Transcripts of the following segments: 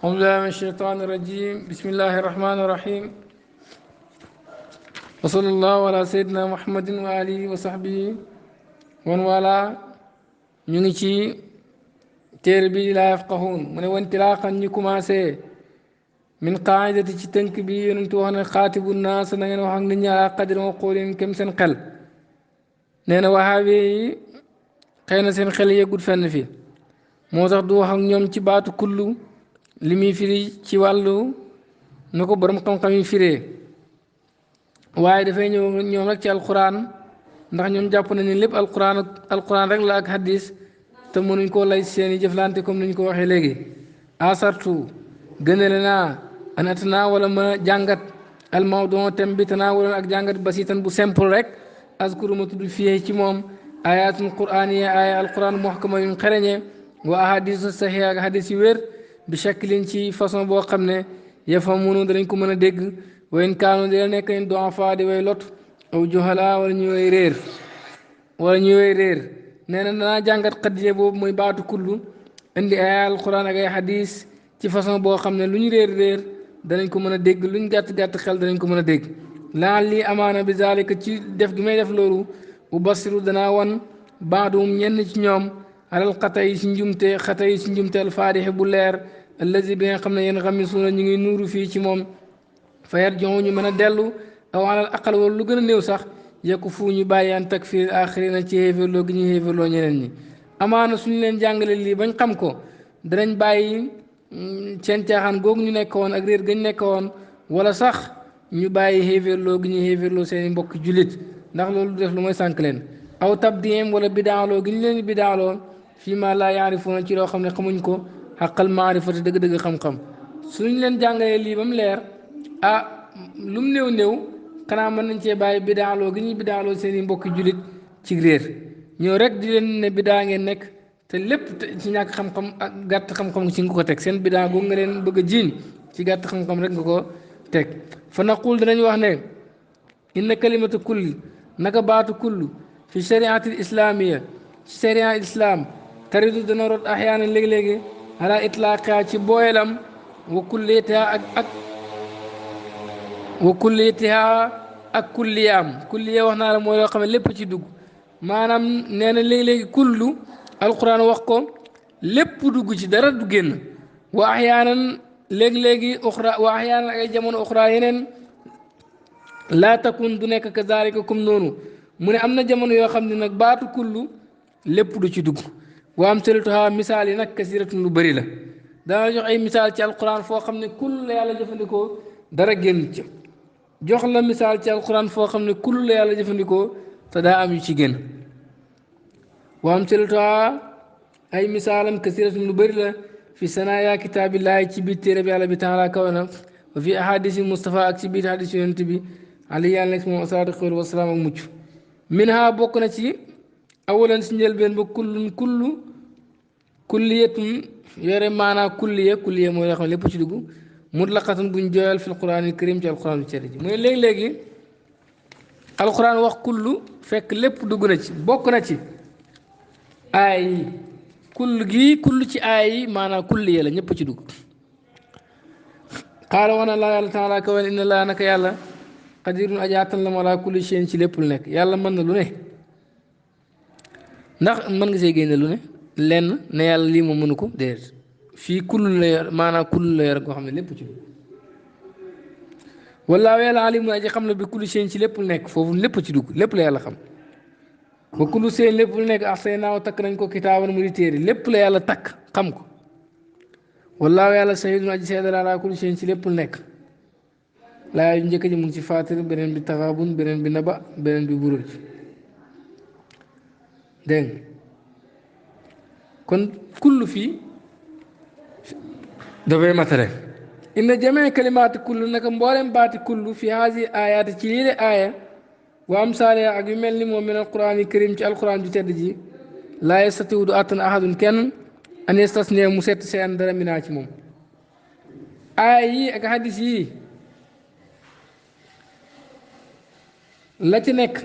أعوذ بالله من الشيطان الرجيم بسم الله الرحمن الرحيم وصلى الله على سيدنا محمد وآله وصحبه ومن والاه نيجي تربي لا يفقهون من وانطلاقا نيكوماسي من قاعدة تنك بي ينتو هنا خاطب الناس نين وحق نيا على قدر وقول كم سن قل نينا وهابي خينا سن خل يغود فن في موتاخ دو وحق نيوم ci baatu kullu limi firi ci wàllu na ko borom xam-xam yi firee waaye dafay ñëw ñoom rek ci alquran ndax ñoom jàpp nañu lépp alquran rek la ak hadis te mënuñ koo lay seen i jëflante comme ni ñu ko waxee léegi asartu gënale naa anatana wala ma jàngat al mawdon thème bi tanaa wala ak jàngat basitan bu simple rek askuru ma tudd fii ci moom ayatul quraniya aya alquran muhkama yu xereñe wa ahadis saxiha ak hadis yu wér bi shaklin ci façon boo xam ne yafhamunu danañ ko mën a dégg wayn kaanu dina nekk ni du'afa di way lot aw juhala wala ñu way réer nee na danaa jàngat xadije boobu mooy baatu kullu indi ay alquran ak ay hadis ci façon boo xam ne lu ñu réer danañ ko mën a dégg lu ñu gàtt xel danañ ko mën a dégg laan lii amaana bi zalika ci def gi may def loolu u basiru danaa wan baadum ñenn ci ñoom alal xata yi si njumte alfaadixi bu leer allazi bi nga xam ne yéen xamisuuna ñu ngi nuuru fii ci moom fayat joxu ñu mën a dellu aw alal aqal wala lu gën a néew sax yekku fu ñu bàyyi an takfir axirina ci xéeférloo gi ñuy xéeférloo ñeneen ñi amaana suñu leen jàngale lii bañ xam ko danañ bàyyi seen caaxaan googu ñu nekk woon ak réer gañ nekk woon wala sax ñu bàyyi xéeférloo gi ñuy xéeférloo seen i mbokk jullit ndax loolu du def lu mooy sànk leen aw tabdiem wala bidaaloo gi ñu leen bidaaloo fii ma laa yaarifuuna ci loo xam ne xamuñ ko xaqal maarifati dëgg-dëgg xam-xam suñ leen jàngalee lii ba mu leer ah lu mu néew xanaa mën nañ cee bàyyi bidaaloo gi ñuy bidaaloo seen i mbokki jullit ci réer ñëw rek di leen ne bidaa ngeen nekk te lépp ci ñàkk xam-xam ak gàtt xam-xam ci nga ko teg seen bidaa googu nga leen bëgg a jiiñ ci gàtt xam-xam rek nga ko teg fa naqul danañ wax ne inna kalimatu kulli naka baatu kullu fi shariatil islamiya ci sharia islam taridu dana rot axyaana léegi-léegi ala itlaaqa ci booyelam wa kulliyatiha ak kulliyaam kulliya wax naa la mooy loo xam ne lépp ci dugg maanaam nee na léegi-léegi kullu alquran wax ko lépp dugg ci dara du génn wa axyaanan léegi-léegi uxra wa axyaanan ay jamono uxra yeneen laa takun du nekk kazalika comme noonu mu ne am na jamono yoo xam ne nag baatu kullu lépp du ci dugg wa am salituha misaal yi nag kasiratun lu bëri la dana jox ay misaal ci alquran foo xam ne kullu la yàlla jëfandikoo dara génn ci jox la misaal ci alquran foo xam ne kullu la yàlla jëfandikoo te daa am yu ci génn wa am salituha ay misaalam kasiratun lu bëri la fi sanaya kitaabillahi ci biir téere bi yàlla bi taala kaw na wa fi ahadisi Mustafa ak ci biir hadis yonent bi ali yàlla nekk moom asalaatu xéwal wasalaam ak mucc min ha bokk na ci awalan si njëlbeen ba kulliyatun yore maanaa kulliya mooy yoo xam ne lépp ci dugg mutlaqatun buñ jooyal fi alquran karim ci alquran bi cere ji mooy léegi-léegi alquran wax kullu fekk lépp dugg na ci bokk na ci aay yi kullu ci aay yi maanaa kulliya la ñëpp ci dugg xaala wana laa yàlla taala ka wen inna laa naka yàlla qadirun ajaatan la ala kulli shay'in ci lépp lu nekk yàlla mën na lu ne ndax mën nga see génne lu ne lenn ne yàlla lii moom mënu ko déedéet fii kullu la yor maanaam kullu la yor koo xam ne lépp ci dugg wallaahu yàlla alimun aji xam ne bi kulli shay'in ci lépp lu nekk foofu lépp ci dugg lépp la yàlla xam ba kullu shay'in lépp lu nekk ahsaynaahu takk nañ ko kitaaban mu di téere lépp la yàlla takk xam ko wallaahu yàlla shahidun aji seedal ala kulli shay'in ci lépp lu nekk laa yu njëkk ji mu ngi ci Faatir beneen bi Taxaabun beneen bi Naba beneen bi Buruj dégg kon kullu fii dafay matare inna jamee kalimaati kullu naka mboolem baati kullu fi haasi ayaati ci lii de aaya wa am saale ak yu mel ni moom min alquran yi karim ci alquran ju tedd ji laa yastatiwu du attan ahadun kenn an yastasniya mu sett seen dara minaa ci moom aaya yii ak hadis yii la ci nekk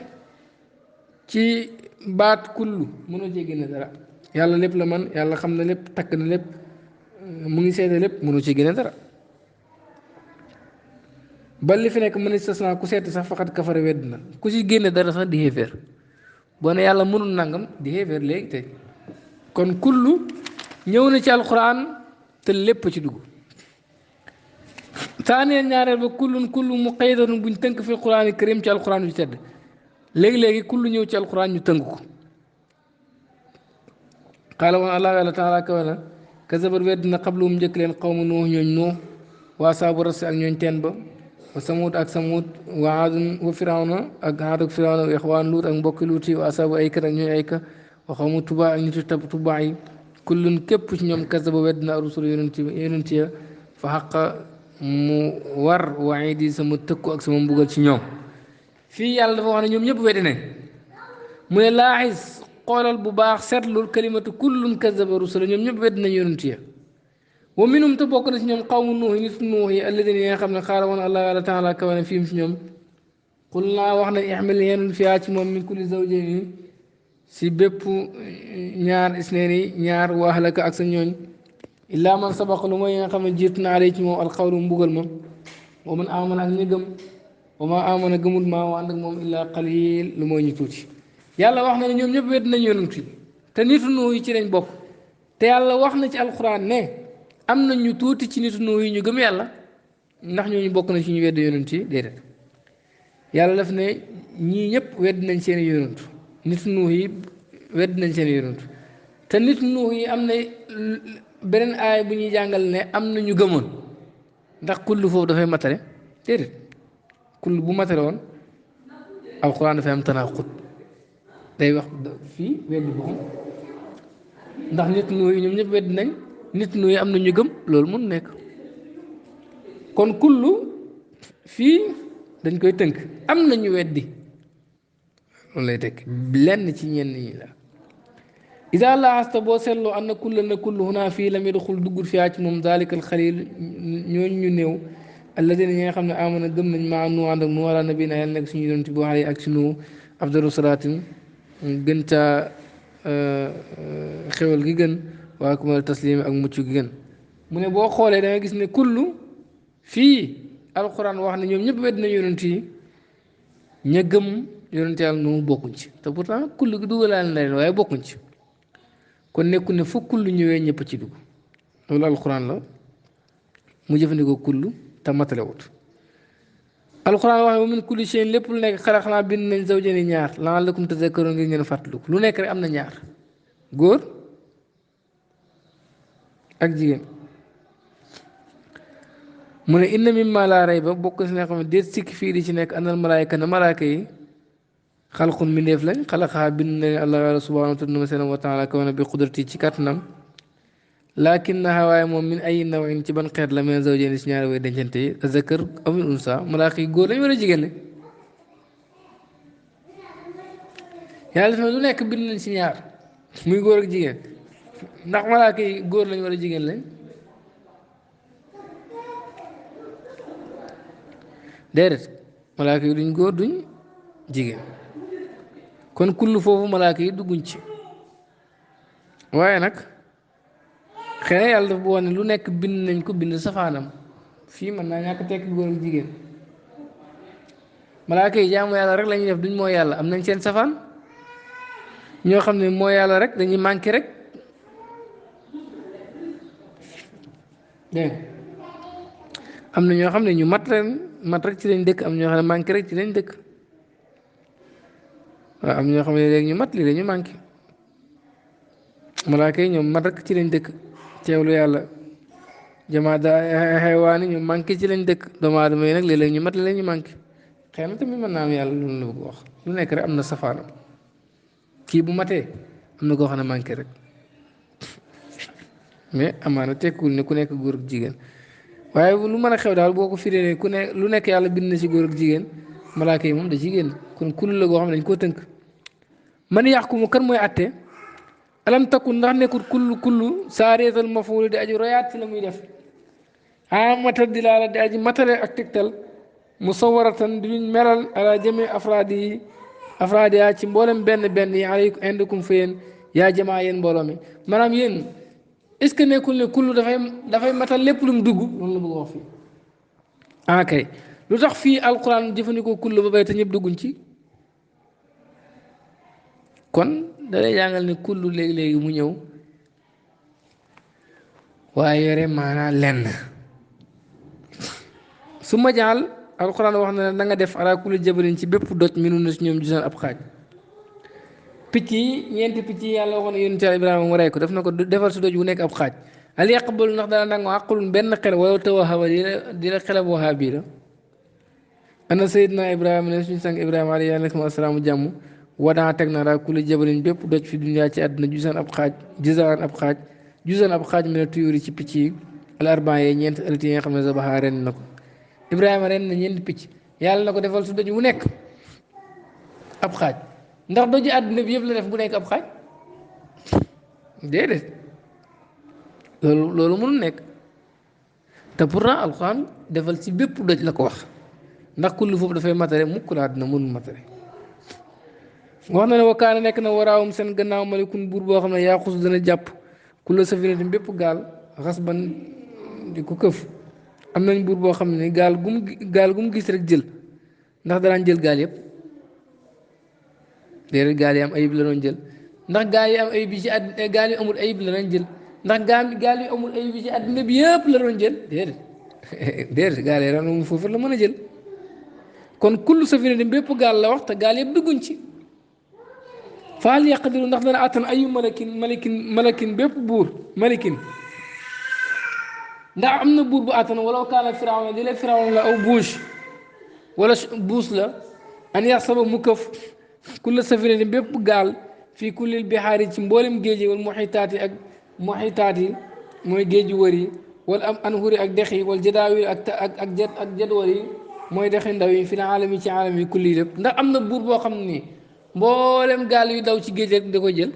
ci baat kullu mënoo cee génne dara yàlla lépp la man yàlla xam na lépp takk na lépp mu ngi seede lépp mënu ci génne dara ba li fi nekk mën istisna ku seeti sax faqat kafara wedd na ku ci génne dara sax di xéeféer boo ne yàlla mënul nangam di xéeféer léegi tey kon kullu ñëw na ci alquran te lépp ci dugg taaneen ñaareel ba kullun kullu muqaydatun buñ tënk fi alquran karim ci alquran bi tedd léegi-léegi kullu ñëw ci alquran ñu tënk ko qaala woon allah yàlla taala kawe na kasabat wedd na xablum njëkk leen xawma nuux ñooñ nuux waa saabu rasi ak ñooñ teen ba wa samud ak samud wa aadun wa firawna ak aad ak firawna wa ixwaan luut ak mbokki luuti wa asaabu aykat ak ñooñ ayka wa xawma tuba ak nitu tuba yi kullun képp ci ñoom kasaba wedd na rusul yonent ya fa xaqa mu war waidi sama tëkku ak sama mbugal ci ñoom fii yàlla dafa wax ne ñoom ñëpp weddi nañ mu ne laaxis xoolal bu baax seetlul kalimatu kullun kasaba rusul ñoom ñëpp weddi nañ yonent ya wa minum te bokk na ci ñoom xawmu nuux yi nit nuux yi alladina yi nga xam ne xaala woon allah yàlla taala kawe ne fiim ci ñoom xul naa wax nañ ixmil yenul fiyaa ci moom min kulli zawjayni si bépp ñaar isneeni ñaar wa ahlaka ak sa ñooñ illaa man sabaqa lu mooy yi nga xam ne jiitu na alay ci moom alxawlu mbugal ma wa man amana ak ñi gëm wa ma amana gëmul maa wa ànd ak moom illaa qalil lu mooy ñu tuuti yàlla wax na ne ñoom ñëpp wedd nañ yonent yi te nitu nuux yi ci lañ bokk te yàlla wax na ci alquran ne am na ñu tuuti ci nitu nuux yi ñu gëm yàlla ndax ñooñu bokk na ci ñu wedd yonent yi déedéet yàlla daf ne ñii ñëpp wedd nañ seen yonent nitu nuux yi wedd nañ seen yonent te nitu nuux yi am na beneen aay bu ñuy jàngal ne am na ñu gëmoon ndax kull foofu dafay matale déedéet kull bu matale woon alquran dafay am tanaqut day wax fii weddi boppam ndax nit nuyu ñoom ñëpp weddi nañ nit nuyu am na ñu gëm loolu mun nekk kon kullu fii dañ koy tënk am na ñu weddi loolu lay tekk lenn ci ñenn ñi la isa la asta boo seetloo am na kulla na kullu huna fii lam yadxul duggul fiyaa ci moom dalika al xalil ñooñ ñu néew alladina ñi nga xam ne amana gëm nañ maa nu ànd ak nu wala nabi na yàlla nekk suñu yonent boo xale ak suñu afdalu salaatin gën caa xewal gi gën waa kumal taslim ak mucc gi gën mu ne boo xoolee da nga gis ne kullu fii alquran wax ne ñoom ñëpp wedd nañ yonent yi ña gëm yonent yàlla nu bokkuñ ci te pourtant kullu gi dugalaale na leen waaye bokkuñ ci kon nekku ne fu kullu ñëwee ñëpp ci dugg loolu alquran la mu jëfandikoo kullu te matalewut alquran wax ne wa min kulli shay'in lépp lu nekk xalaqnaa bind nañ zawjayni ñaar la'allakum tadhakkaruun ngir ngeen fàttaliku lu nekk rek am na ñaar góor ak jigéen mu ne inna mimma laa rayba bokk si nga xam ne déet sikki fii di ci nekk anal malaayka na malaayka yi xalqun mbindeef lañ xalaqaa bind nañ allah yàlla subhaanahu wa taala kaw na bi qudrati ci kàttanam lakinnaha waaye moom min ay nawin ci ban xeet la meen zawjayni si ñaari way dencante yi zakar aw unsa malaaka yi góor lañ war a jigéen lañ yàlla def na lu nekk bind nañ si ñaar muy góor ak jigéen ndax malaaka yi góor lañ war a jigéen lañ déedéet malaaka yi duñ góor duñ jigéen kon kullu foofu malaaka yi dugguñ ci waaye nag xëy na yàlla dafa wax ne lu nekk bind nañ ko bind safaanam fii mën naa ñàkk tekk góor ak jigéen malaaka yi jaamu yàlla rek la ñuy def duñ mooy yàlla am nañ seen safaan ñoo xam ne mooy yàlla rek dañuy manqué rek dégg am na ñoo xam ne ñu mat rek ci lañ dëkk am ñoo xam ne manqué rek ci lañ dëkk waaw am ñoo xam ne léegi ñu mat lii dañu manqué malaaka yi ñoom mat rek ci lañ dëkk teewlu yàlla jamaa daa xewaani ñu manqué ci lañ dëkk doomu aadama yi nag léeg-léeg ñu mat léeg ñu manqué xëy na tamit mën naa am yàlla loolu la bëgg wax lu nekk rek am na safaanam kii bu matee am na koo xam ne manqué rek mais amaana tekkul ne ku nekk góor ak jigéen waaye lu mën a xew daal boo ko firee ku ne lu nekk yàlla bind na ci góor ak jigéen malaaka yi moom da jigéen kon kullu la goo xam ne dañ koo tënk man yaxkumu kan mooy atte alam takun ndax nekkul kullu saareetal mafuulu di aju royaat ci la muy def matal di laala di aji matale ak tegtal musawaratan di luñ melal ala jami afraadi yaa ci mboolem benn yi aleykum indakum fa yéen yaa jamaa yéen mbooloo mi maanaam yéen est-ce que nekkul ne kullu dafay matal lépp lu mu dugg loolu la bëgg wax fii ah kay lu tax fii alquran jëfandikoo kullu ba bay te ñëpp dugguñ ci kon dalay jàngal ne kullu léegi-léegi mu ñëw waaye yore maanaa lenn su ma jaal alquran wax na ne na nga def ala kulli jabalin ci bépp doj minu na si ñoom gisaan ab xaaj picc yi ñeenti picc yi yàlla waxoon na yonent Yàlla Ibrahima mu rey ko def na ko defal si doj bu nekk ab xaaj al yaqbalu ndax dana nangu àqulun benn xel wala tawa hawa di la xelab waxaa bii la ana sayidna Ibrahima ne suñu sang Ibrahima alayhi assalaamu jàmm wadaa teg na ala kulli jabalin bépp doj fi duniyaa ci àdduna jusaan ab xaaj jusaan ab xaaj mi ne tuyuri ci picc yi al arbaa yee ñeent ëllëg yi nga xam ne zabaha ren na ko Ibrahima ren na ñeenti picc yàlla na ko defal su doj wu nekk ab xaaj ndax doji àdduna bi yëpp la def bu nekk ab xaaj déedéet loolu mënul nekk te pourtant alxuraan defal ci bépp doj la ko wax ndax kullu foofu dafay matare mukk la àdduna mënul matare wax na ne wakkaana nekk na waraawum seen gannaaw malikun buur boo xam ne yaa xus dana jàpp kulla safinatin bépp gaal xas ban di ko këf am nañ buur boo xam ne gaal gu mu gis rek jël ndax danaan jël gaal yëpp déedéet gaal yi am ayib la doon jël ndax gaal yi am ayib yi ci àddina gaal yi amul ayib la doon jël ndax gaal yi amul ayib yi ci àddina bi yëpp la doon jël déedéet gaal yi ren mu foofu la mën a jël kon kullu safinatin bépp gaal la wax te gaal yëpp dugguñ ci faal yaqdiru ndax dana attan ayu malakin bépp buur malikin ndax am na buur bu attan wala kaana firawna di la firawna la aw buus la an yaxsaba mu këf kulla safinatin bépp gaal fii kullil bihaari ci mboolem géej yi wal muxitaat yi mooy géej yu wër yi wala am anhuri ak dex yi wal jadaawil ak jadwal yi mooy dexi ndaw yi fi na aalam yi ci aalam yi kulli lépp ndax am na buur boo xam ne mboolem gaal yu daw ci géej rek da koy jël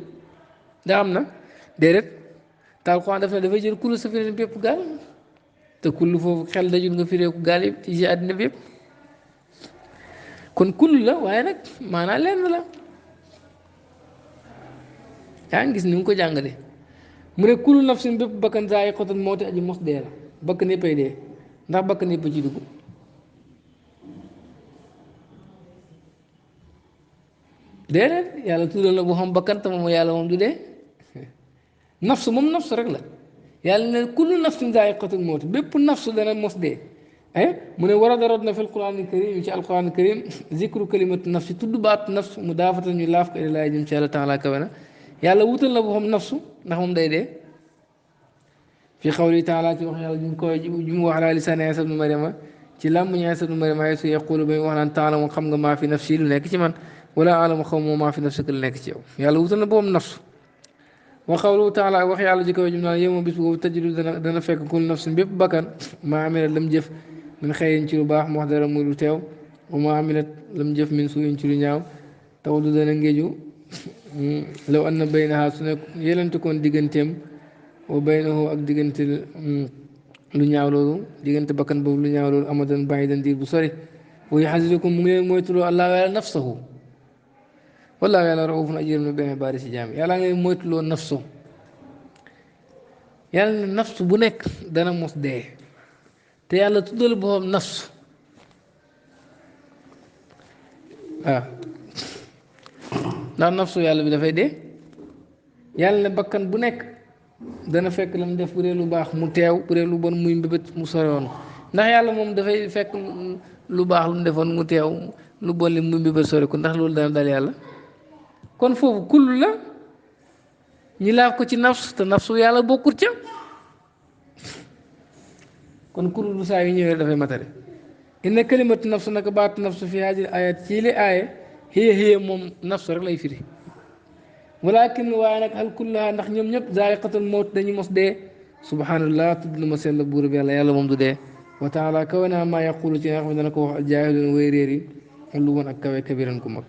ndax am na déedéet taal Alxuraan def na dafay jël kullu safinatin bépp gaal te kullu foofu xel dajul nga fireeku gaal yëpp ci àddina bi yëpp kon kullu la waaye nag maanaam lenn la yaa ngi gis ni mu ko jàngale mu ne kullu nafsin bépp bakkan zaa'iqatul mawti aji mos dee la bakkan yëppay dee ndax bakkan yëpp ci dugg déedéet yàlla tuddal na boo xam bakkan te moom yàlla moom du dee nafsu moom nafsu rek la yàlla ne kullu nafsin zaa'iqatul mawti bépp nafsu dana mos dee mu ne war a daroot na fi alquran karim ci alquran karim zikru kalimatu nafsi tudd baatu nafs mu daafata ñu laaf ko ilaa jëm ci yàlla taala kawe na yàlla wutal na boo xam nafsu ndax moom day dee fi xawli taala ci wax yàlla ñu koy ju mu wax laa lisaani Iisaa ibnu Maryama ci làmmiñu Iisaa ibnu Maryama ay su yaqulu ba wax naan taalamu xam nga maa fi nafsi lu nekk ci man wala alamu xaw moo maa fi nafsika lu nekk ci yow yàlla wutal na boo xam nafsu wa xawlu taala wax yàlla ji koy jum naan yow ma bis boobu tajidu dana fekk kul nafsin bépp bakkan maa amilat lam jëf min xëyin ci lu baax mu wax dara muy lu teew wa maa amilat lam jëf min suuyin ci lu ñaaw taw du dana ngéeju law anna baynaha su nekk yelante koon digganteem wa baynahu ak diggante lu ñaaw loolu diggante bakkan boobu lu ñaaw loolu amadan bàyyi dan diir bu sori wa yuhazzirukum mu ngi leen moytuloo allahu yàlla nafsahu wallaahu yàlla raufun aji yërëm na benn baari si jaam yàlla ngay moytuloo nafsu yàlla ne nafsu bu nekk dana mos dee te yàlla tuddal boppam nafsu waaw ndax nafsu yàlla bi dafay dee yàlla ne bakkan bu nekk dana fekk la mu def bu dee lu baax mu teew bu dee lu bon muy mbébét mu soroon ndax yàlla moom dafay fekk lu baax lu mu defoon mu teew lu bon li muy mbébét sori ko ndax loolu dana dal yàlla kon foofu kullu la ñi laaf ko ci nafsu te nafsu yàlla bokkut ca kon kullu lu saa yu ñëwee dafay matare inna kalimatu nafsu naka baatu nafsu fi haajil ayat ci li aaye xëye moom nafsu rek lay firi walakin waaye nag hal kullaha ndax ñoom ñëpp zaa'iqatul mawt dañu mos dee subhanallah tudd na ma sell buur bi yàlla moom du dee wa taala kawe naa maa yaqulu ci nga xam ne dana ko wax aljaahiluun way réer yi lu woon ak kawe kabiran ku mag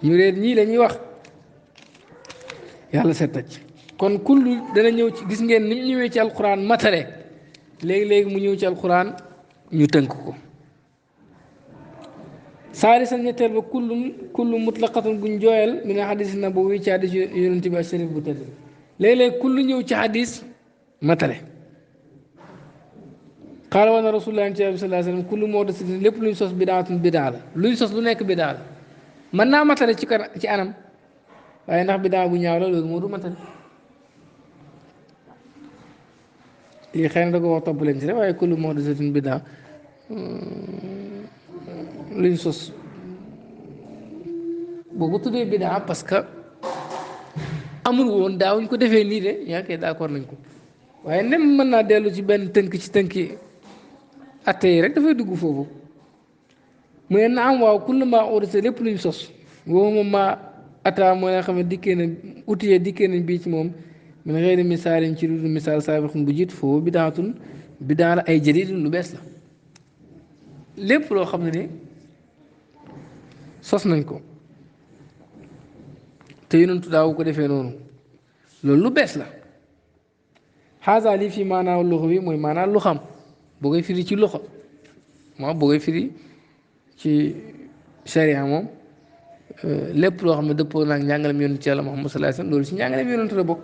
ñu réer ñii la ñuy wax yàlla settaj kon kullu dana ñëw ci gis ngeen ni mu ñëwee ci alquran matale léegi-léegi mu ñëw ci alquran ñu tënk ko saari sa ñetteel ba kullu mutlaqatun buñ jooyal min a xadis nabawi ci xadis yonent bi asharif bu tedd léeg-léeg kullu ñëw ci xadis matale qaala wana rasulullah sallallahu alayhi wa sallam kullu muhdathatin lépp luñ sos bidaatun bidaa la luñ sos lu nekk bidaa la mën naa matale ci anam waaye ndax bidaa bu ñaaw la loolu moo du matale lii xëy na da ko wax topp leen ci rek waaye kullu muhdathatin bidaa luñ sos boo ko tuddee bidaa parce que amul woon daawuñ ko defee nii de yaa koy d'accord nañ ko waaye nem mën naa dellu ci benn tënk ci tënki atte yi rek dafay dugg foofu mu ne na am waaw kullu maa uhdisa lépp luñ sos woo moom maa ata moo nga xam ne dikkee na outillé dikkee nañ bii ci moom min xëyri misaalin ci lu misaal saabiqun bu jiit foofu bidaatun bidaa la ay jadidun lu bees la lépp loo xam ne ni sos nañ ko te yonentu daawu ko defee noonu loolu lu bees la xaasa lii fii maanaa loxo bi mooy maanaa lu xam boo koy firi ci loxo moo boo koy firi ci sharia moom lépp loo xam ne dëppoo naag njàngalem yonent ci yàlla Muhammad sallallahu alayhi wasallam loolu si njàngalem yonent la bokk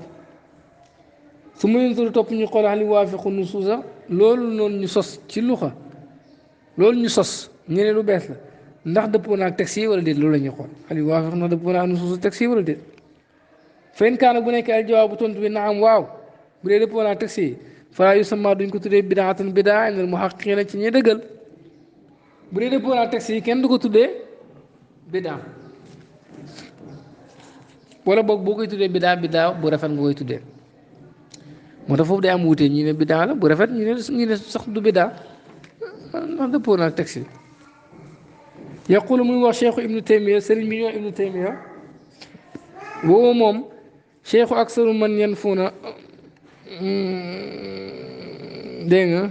su ma yonentu topp ñu xool li waafiqu nusuusa loolu noonu ñu sos ci luxa loolu ñu sos ñu ne lu bees la ndax dëppoo naag texte yi wala déet loolu la ñuy xool xali waafiq ndax dëppoo naag nusuusa texte yi wala déet fen kaana bu nekkee al jawaabu tontu bi naam waaw bu dee dëppoo naag texte yi falaa yusamma duñ ko tuddee bidaatan bidaa indal muhaqqiqiina ci ñi dëggal bu dee dëppoo naag texte yi kenn du ko tuddee bidaa wala boog boo koy tuddee bidaa bu rafet nga koy tuddee moo tax foofu day am wuute ñi ne bidaa la bu rafet ñu ne sax du bidaa ndax dëppoo naag texte yi yaqulu muy wax cheikhu ibnu taymiya sëriñ bi ñoo ibnu taymiya woowu moom cheikhu aksaru man yan fuuna dégg nga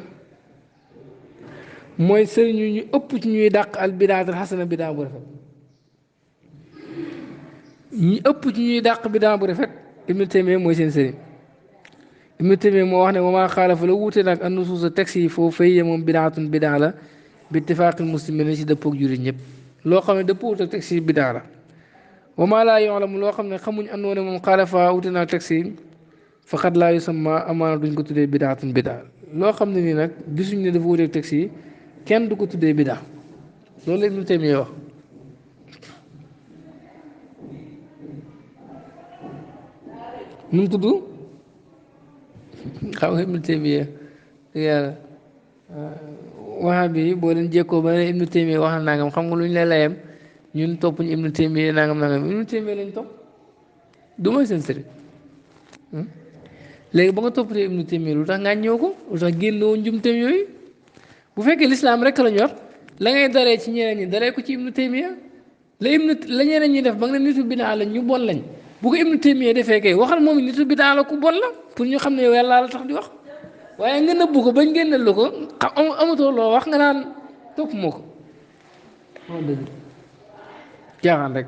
mooy sëriñ ñu ëpp ci ñuy dàq al bidaatul xasana bidaa bu rafet ñi ëpp ci ñuy dàq bidaa bu rafet ibnu taymiya mooy seen sëriñ ibnu taymiya moo wax ne wa maa xaalafa la wuute nag an nusuusa texte yi foofu fay moom bidaatun bidaa la bi ittifaaqil muslimin ci dëppoog jullit ñëpp loo xam ne dëppoowut ak texte yi bidaa la wa maa laa yu'lamu loo xam ne xamuñ andoo ne moom xaalafa wuute nag texte yi faqad laa yusamma amaana duñ ko tuddee bidaatun bidaa loo xam ne nii nag gisuñ ne dafa wuuteeg texte yi kenn du ko tuddee bidaa loolu la Ibnu Taymiya wax nu mu tudd xam nga Ibnu Taymiya yàlla wahabi boo leen jékkoo ba ne Ibnu Taymiya wax na nangam xam nga lu ñu la layam ñun topp ñu Ibnu Taymiya nangam Ibnu Taymiya lañ topp du mooy seen sëriñ léegi ba nga toppatee Ibnu Taymiya lu tax nga ñëw ko lu tax génnoo njumteem yooyu bu fekkee lislaam rek la ñor la ngay daree ci ñeneen ñi daree ko ci Ibnu Taymiya la ñeneen ñi def ba nga ne nitu bidaa la ñu bon lañ bu ko Ibnu Taymiya defee kay waxal moom nitu bidaa la ku bon la pour ñu xam ne yow yàlla la tax di wax waaye nga nëbbu ko bañ génneel la ko amatoo loo wax nga naan topp moo ko wax dëgg jaaxaan rek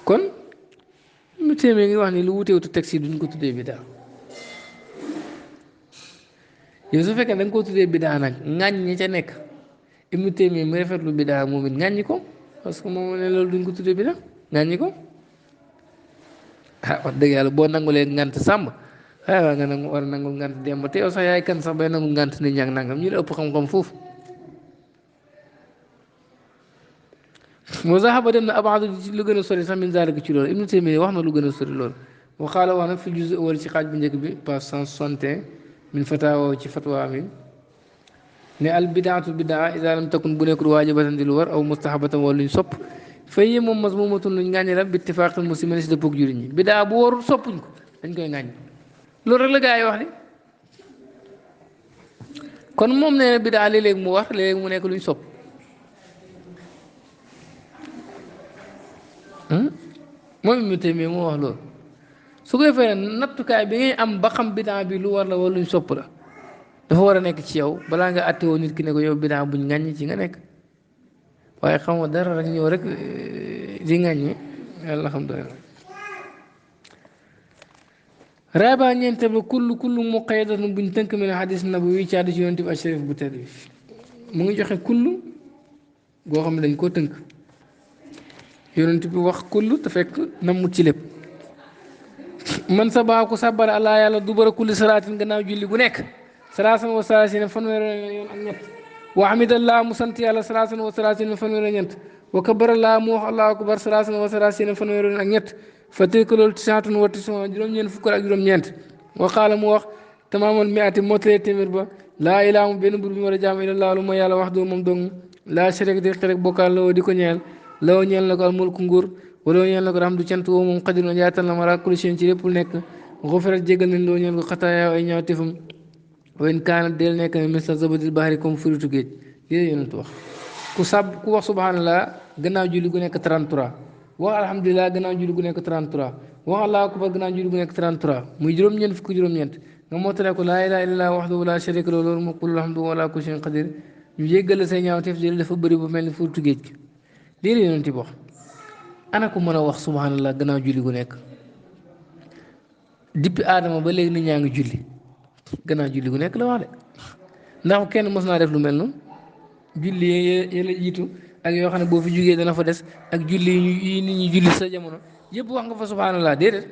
kon Ibnu Taymiya ngi wax ni lu wuteewutu texte yi duñ ko tuddee bidaa yow su fekkee da nga koo tuddee bidaa nag ŋàññ ñi ca nekk Ibnu Taymiya mu rafetlu bidaa moom it ŋàññi ko parce que moom ne loolu duñ ko tuddee bidaa ŋàññi ko ah wax dëgg yàlla boo nangulee ngant sàmb waaye nga nangu war a nangul ngant demb te yow sax yaay kan sax bay nangu ngant nit ñaa nangam ñu la ëpp xam-xam foofu moo zahaba dem na abaadu lu gën a sori sax min zalika ci loolu Ibnu Taymiya wax na lu gën a sori loolu waxaala wax nag fi juz wala ci xaaj bu njëkk bi page 161 min fatawa ci fatwa mi ne al bidaatu bidaa idaa lam takun bu nekkul waajibatan di lu war aw mustahabatan wala luñ sopp fay moom mazmuumatun luñ ngàññi la bi ittifaaqil muslimin si dëppoog jullit ñi bidaa bu warul soppuñ ko dañ koy ngàññ loolu rek la gaa yi wax de kon moom nee na bidaa léeg-léeg mu war léeg-léeg mu nekk luñ sopp moom Ibnu Taymiya moo wax loolu su koy fay nattukaay bi ngay am ba xam bidaa bi lu war la wala luñ sopp la dafa war a nekk ci yow balaa nga àttewoo nit ki ne ko yow bidaa buñ ŋàññi ci nga nekk waaye xam nga dara rek ñëw rek di ŋàññi yàlla alhamdulilah raaba ñeente ba kullu muqayyadatun buñ tënk min xadis nabawi ci hadiis yonent bi asharif bu tedd bi mu ngi joxe kullu goo xam ne dañ koo tënk yonent bi wax kullu te fekk namut ci lépp man sa baa ku sàbbal allah yàlla dubara kulli salaatin gannaaw julli gu nekk salaasan wa salaasina fanweer yoon ak ñett wa hamidallah mu sant yàlla salaasan wa salaasina fanweer ak ñett wa kabarallah mu wax allahu akbar salaasan wa salaasina fanweer yoon ak ñett fa tilka loolu tisaatun wa tisuun juróom-ñeent fukk ak juróom-ñeent wa qaala mu wax tamaamal miati mottalee téeméer ba laa ilaaha benn bur bi war a jaam illallah lu ma yàlla wax doo moom dong laa sharik di xerek bokkaal loo di ko ñeel loo ñeel na ko al mulku nguur wala ñeel na ko alhamdu cant woo moom xadirun yaatal na mara kulli shay'in ci lépp lu nekk xufirat jégal nañ loo ñeel ko xataaya ay ñaawteefam wa in kaana del nekk ne misla zabadil bahri comme furitu géej lii yonent wax ku wax subhanallah gannaaw julli gu nekk 33 wax alhamdulilah gannaaw julli gu nekk 33 wax allahu akbar gannaaw julli gu nekk 33 muy juróom-ñeent fukki juróom-ñeent nga mootale ko laa ilaaha illallah wahdahu laa sharika lahu lahul mulku wa lahul hamdu wa huwa alaa kulli shay'in qadir ñu jéggal say ñaawteef jël dafa bëri bu mel ni furitu géej gi lii la yonent wax ana ko mën a wax subhanallah gannaaw julli gu nekk depuis aadama ba léegi nit ñaa ngi julli gannaaw julli gu nekk la wax de ndax kenn mos naa def lu mel noonu julli yi la jiitu ak yoo xam ne boo fi jugee dana fa des ak julli yi nit ñi julli sa jamono yëpp wax nga fa subhanallah déedéet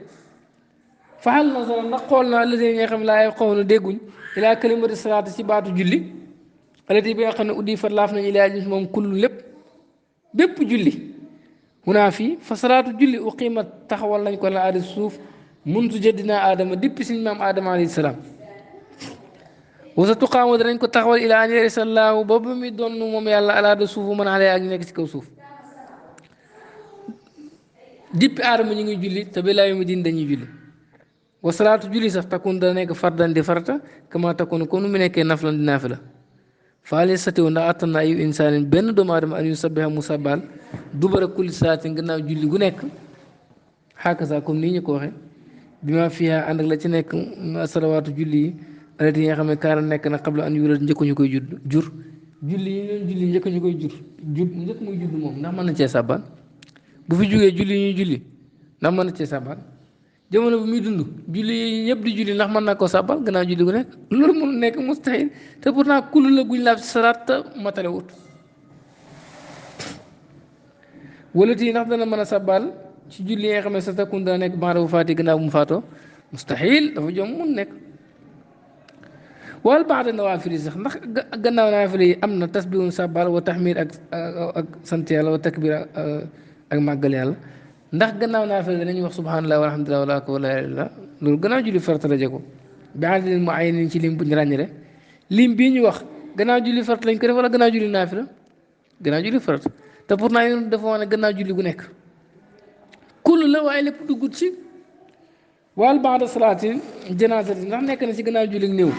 faxal na solo ndax xool na alladi nga xam laa xaw na dégguñ ilaa kalimati salaati ci baatu julli alati bi nga xam ne uddi fa laaf nañ ilaa ji moom kullu lépp bépp julli hunaa fii fa salaatu julli uqimat taxawal nañ ko la aadi suuf muntu jëddinaa aadama depuis suñ maam aadama alayhi salaam wasa tuqaamu danañ ko taxawal ilaa an yarisa llaahu ba ba muy doon moom yàlla alaada suufu mën a ak ñu nekk ci kaw suuf depuis aadama ñu ngi julli te ba laa yawmi diin dañuy julli wa salaatu julli sax takun dana nekk fardan di farata kama takun comme nu mu nekkee naflan di naafila faale satewu ndax attan na ayu insaanin benn doomu aadama an yu sabbiha mu sabbal dubara kulli salaatin gannaaw julli gu nekk xaakasa comme nii ñu ko waxee bi ma fiyaa ànd ak la ci nekk salawaatu julli yi alati yi nga xam ne kaara nekk na qabla an yulat njëkk ñu koy jur julli yi ñoon julli njëkk ñu koy njëkk muy judd moom ndax mën na cee sabbal bu fi jógee julli yi ñuy julli ndax mën na cee sabbal jamono bu muy dund julli yi ñëpp di julli ndax mën na koo sabbal gannaaw julli gu nekk loolu mënu nekk mustahil te pourtant kullu la guñ laaf ci salaat te matale wut walati yi ndax dana mën a sabbal ci julli yi nga xam ne sa takun dana nekk baada bu faati gannaaw bu mu faatoo mustahil dafa jom mun nekk wal baada nawaafil yi sax ndax gannaaw nawaafil yi am na tasbihun sabbal wa tahmid ak sant yàlla wa takbir ak màggal yàlla ndax gannaaw naafila danañuy wax subhanallah walhamdulillah wala akbar wala ilaha illallah loolu gannaaw julli farata la jego bi adadin mu ay ci lim bu ñu ràññale lim bii ñu wax gannaaw julli farata lañ ko def wala gannaaw julli naafila gannaaw julli farata te pourtant yéen dafa wax ne gannaaw julli gu nekk kullu la waaye lépp duggut ci wal baada salaati janaazati ndax nekk na ci gannaaw julli néew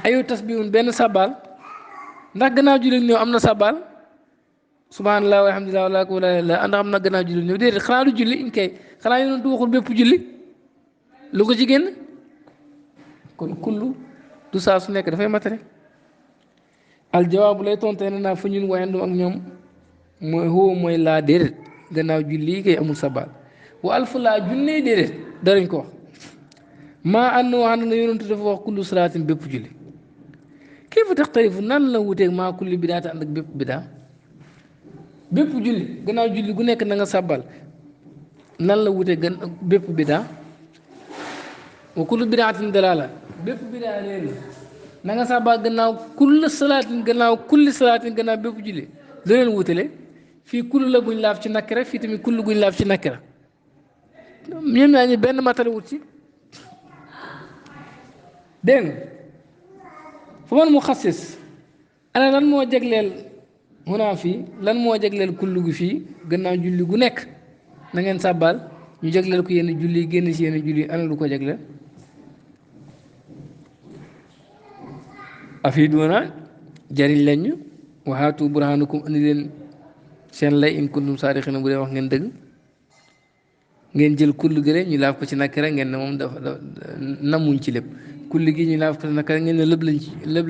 ayu tasbihun benn sabal ndax gannaaw julli néew am na sabal subhanallah walhamdulillah wala akbar wala ilaha ndax am na gannaaw julli néew déedéet xanaa du julli in kay xanaa yonentu waxul bépp julli lu ko ci génn kon kullu du saa su nekk dafay matare aljawaabu lay tontee ne naa fa ñun wayandum ak ñoom mooy huwa mooy laa déedéet gannaaw julli kay amul sabal wa alfu laa junne déedéet darañ ko wax maa ànd wax na yonentu dafa wax kullu salaatin bépp julli kii fa taxtarifu nan la wuteeg maa kulli bidaa te ànd ak bépp bidaa bépp julli gannaaw julli gu nekk na nga sàbbal nan la wute gën bépp bidaa wa kullu bidaatin dalaala bépp bidaa réer la na nga sàbbal gannaaw kulli salaatin gannaaw bépp julli lu leen wutale fii kullu la guñ laaf ci nakkira fii tamit kullu guñ laaf ci nakkira ñoom ñaa ñi benn matale wut ci dégg nga fa man mu xassis ana lan moo jagleel munaa fii lan moo jagleel kullu gi fii gannaaw julli gu nekk na ngeen sàbbaal ñu jagleel ko yenn julli génn ci yenn julli ana lu ko jagleel afiiduuna jariñ leen ñu waxaatu burhaanukum andi leen seen lay in kuntum saadiqiina bu dee wax ngeen dëgg ngeen jël kullu gi rek ñu laaf ko ci nakira ngeen ne moom dafa namuñ ci lépp kulli gi ñu laaf ko ci nakira ngeen ne lépp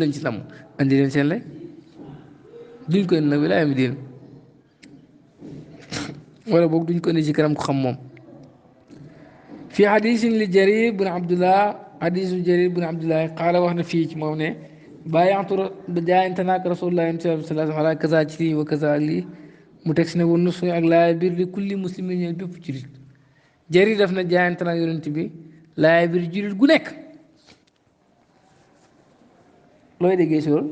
lañ ci namm andi leen seen lay duñ ko indi nag bilaa mi diin wala boog duñ ko indi ci kanam ko xam moom fii hadisin li jarir bun abdullah hadisu jarir bun abdullah qaala wax na fii ci moom ne bàyyantu jaayante naak rasulullah sallallahu alayhi wa sallam ala kaza ci lii wa kaza ak lii mu teg si ne woon nusu ak laaya biir li kulli muslimin ñeel bépp ci jarir def na jaayante naak yonent bi laay biir jullit gu nekk looy déggee si loolu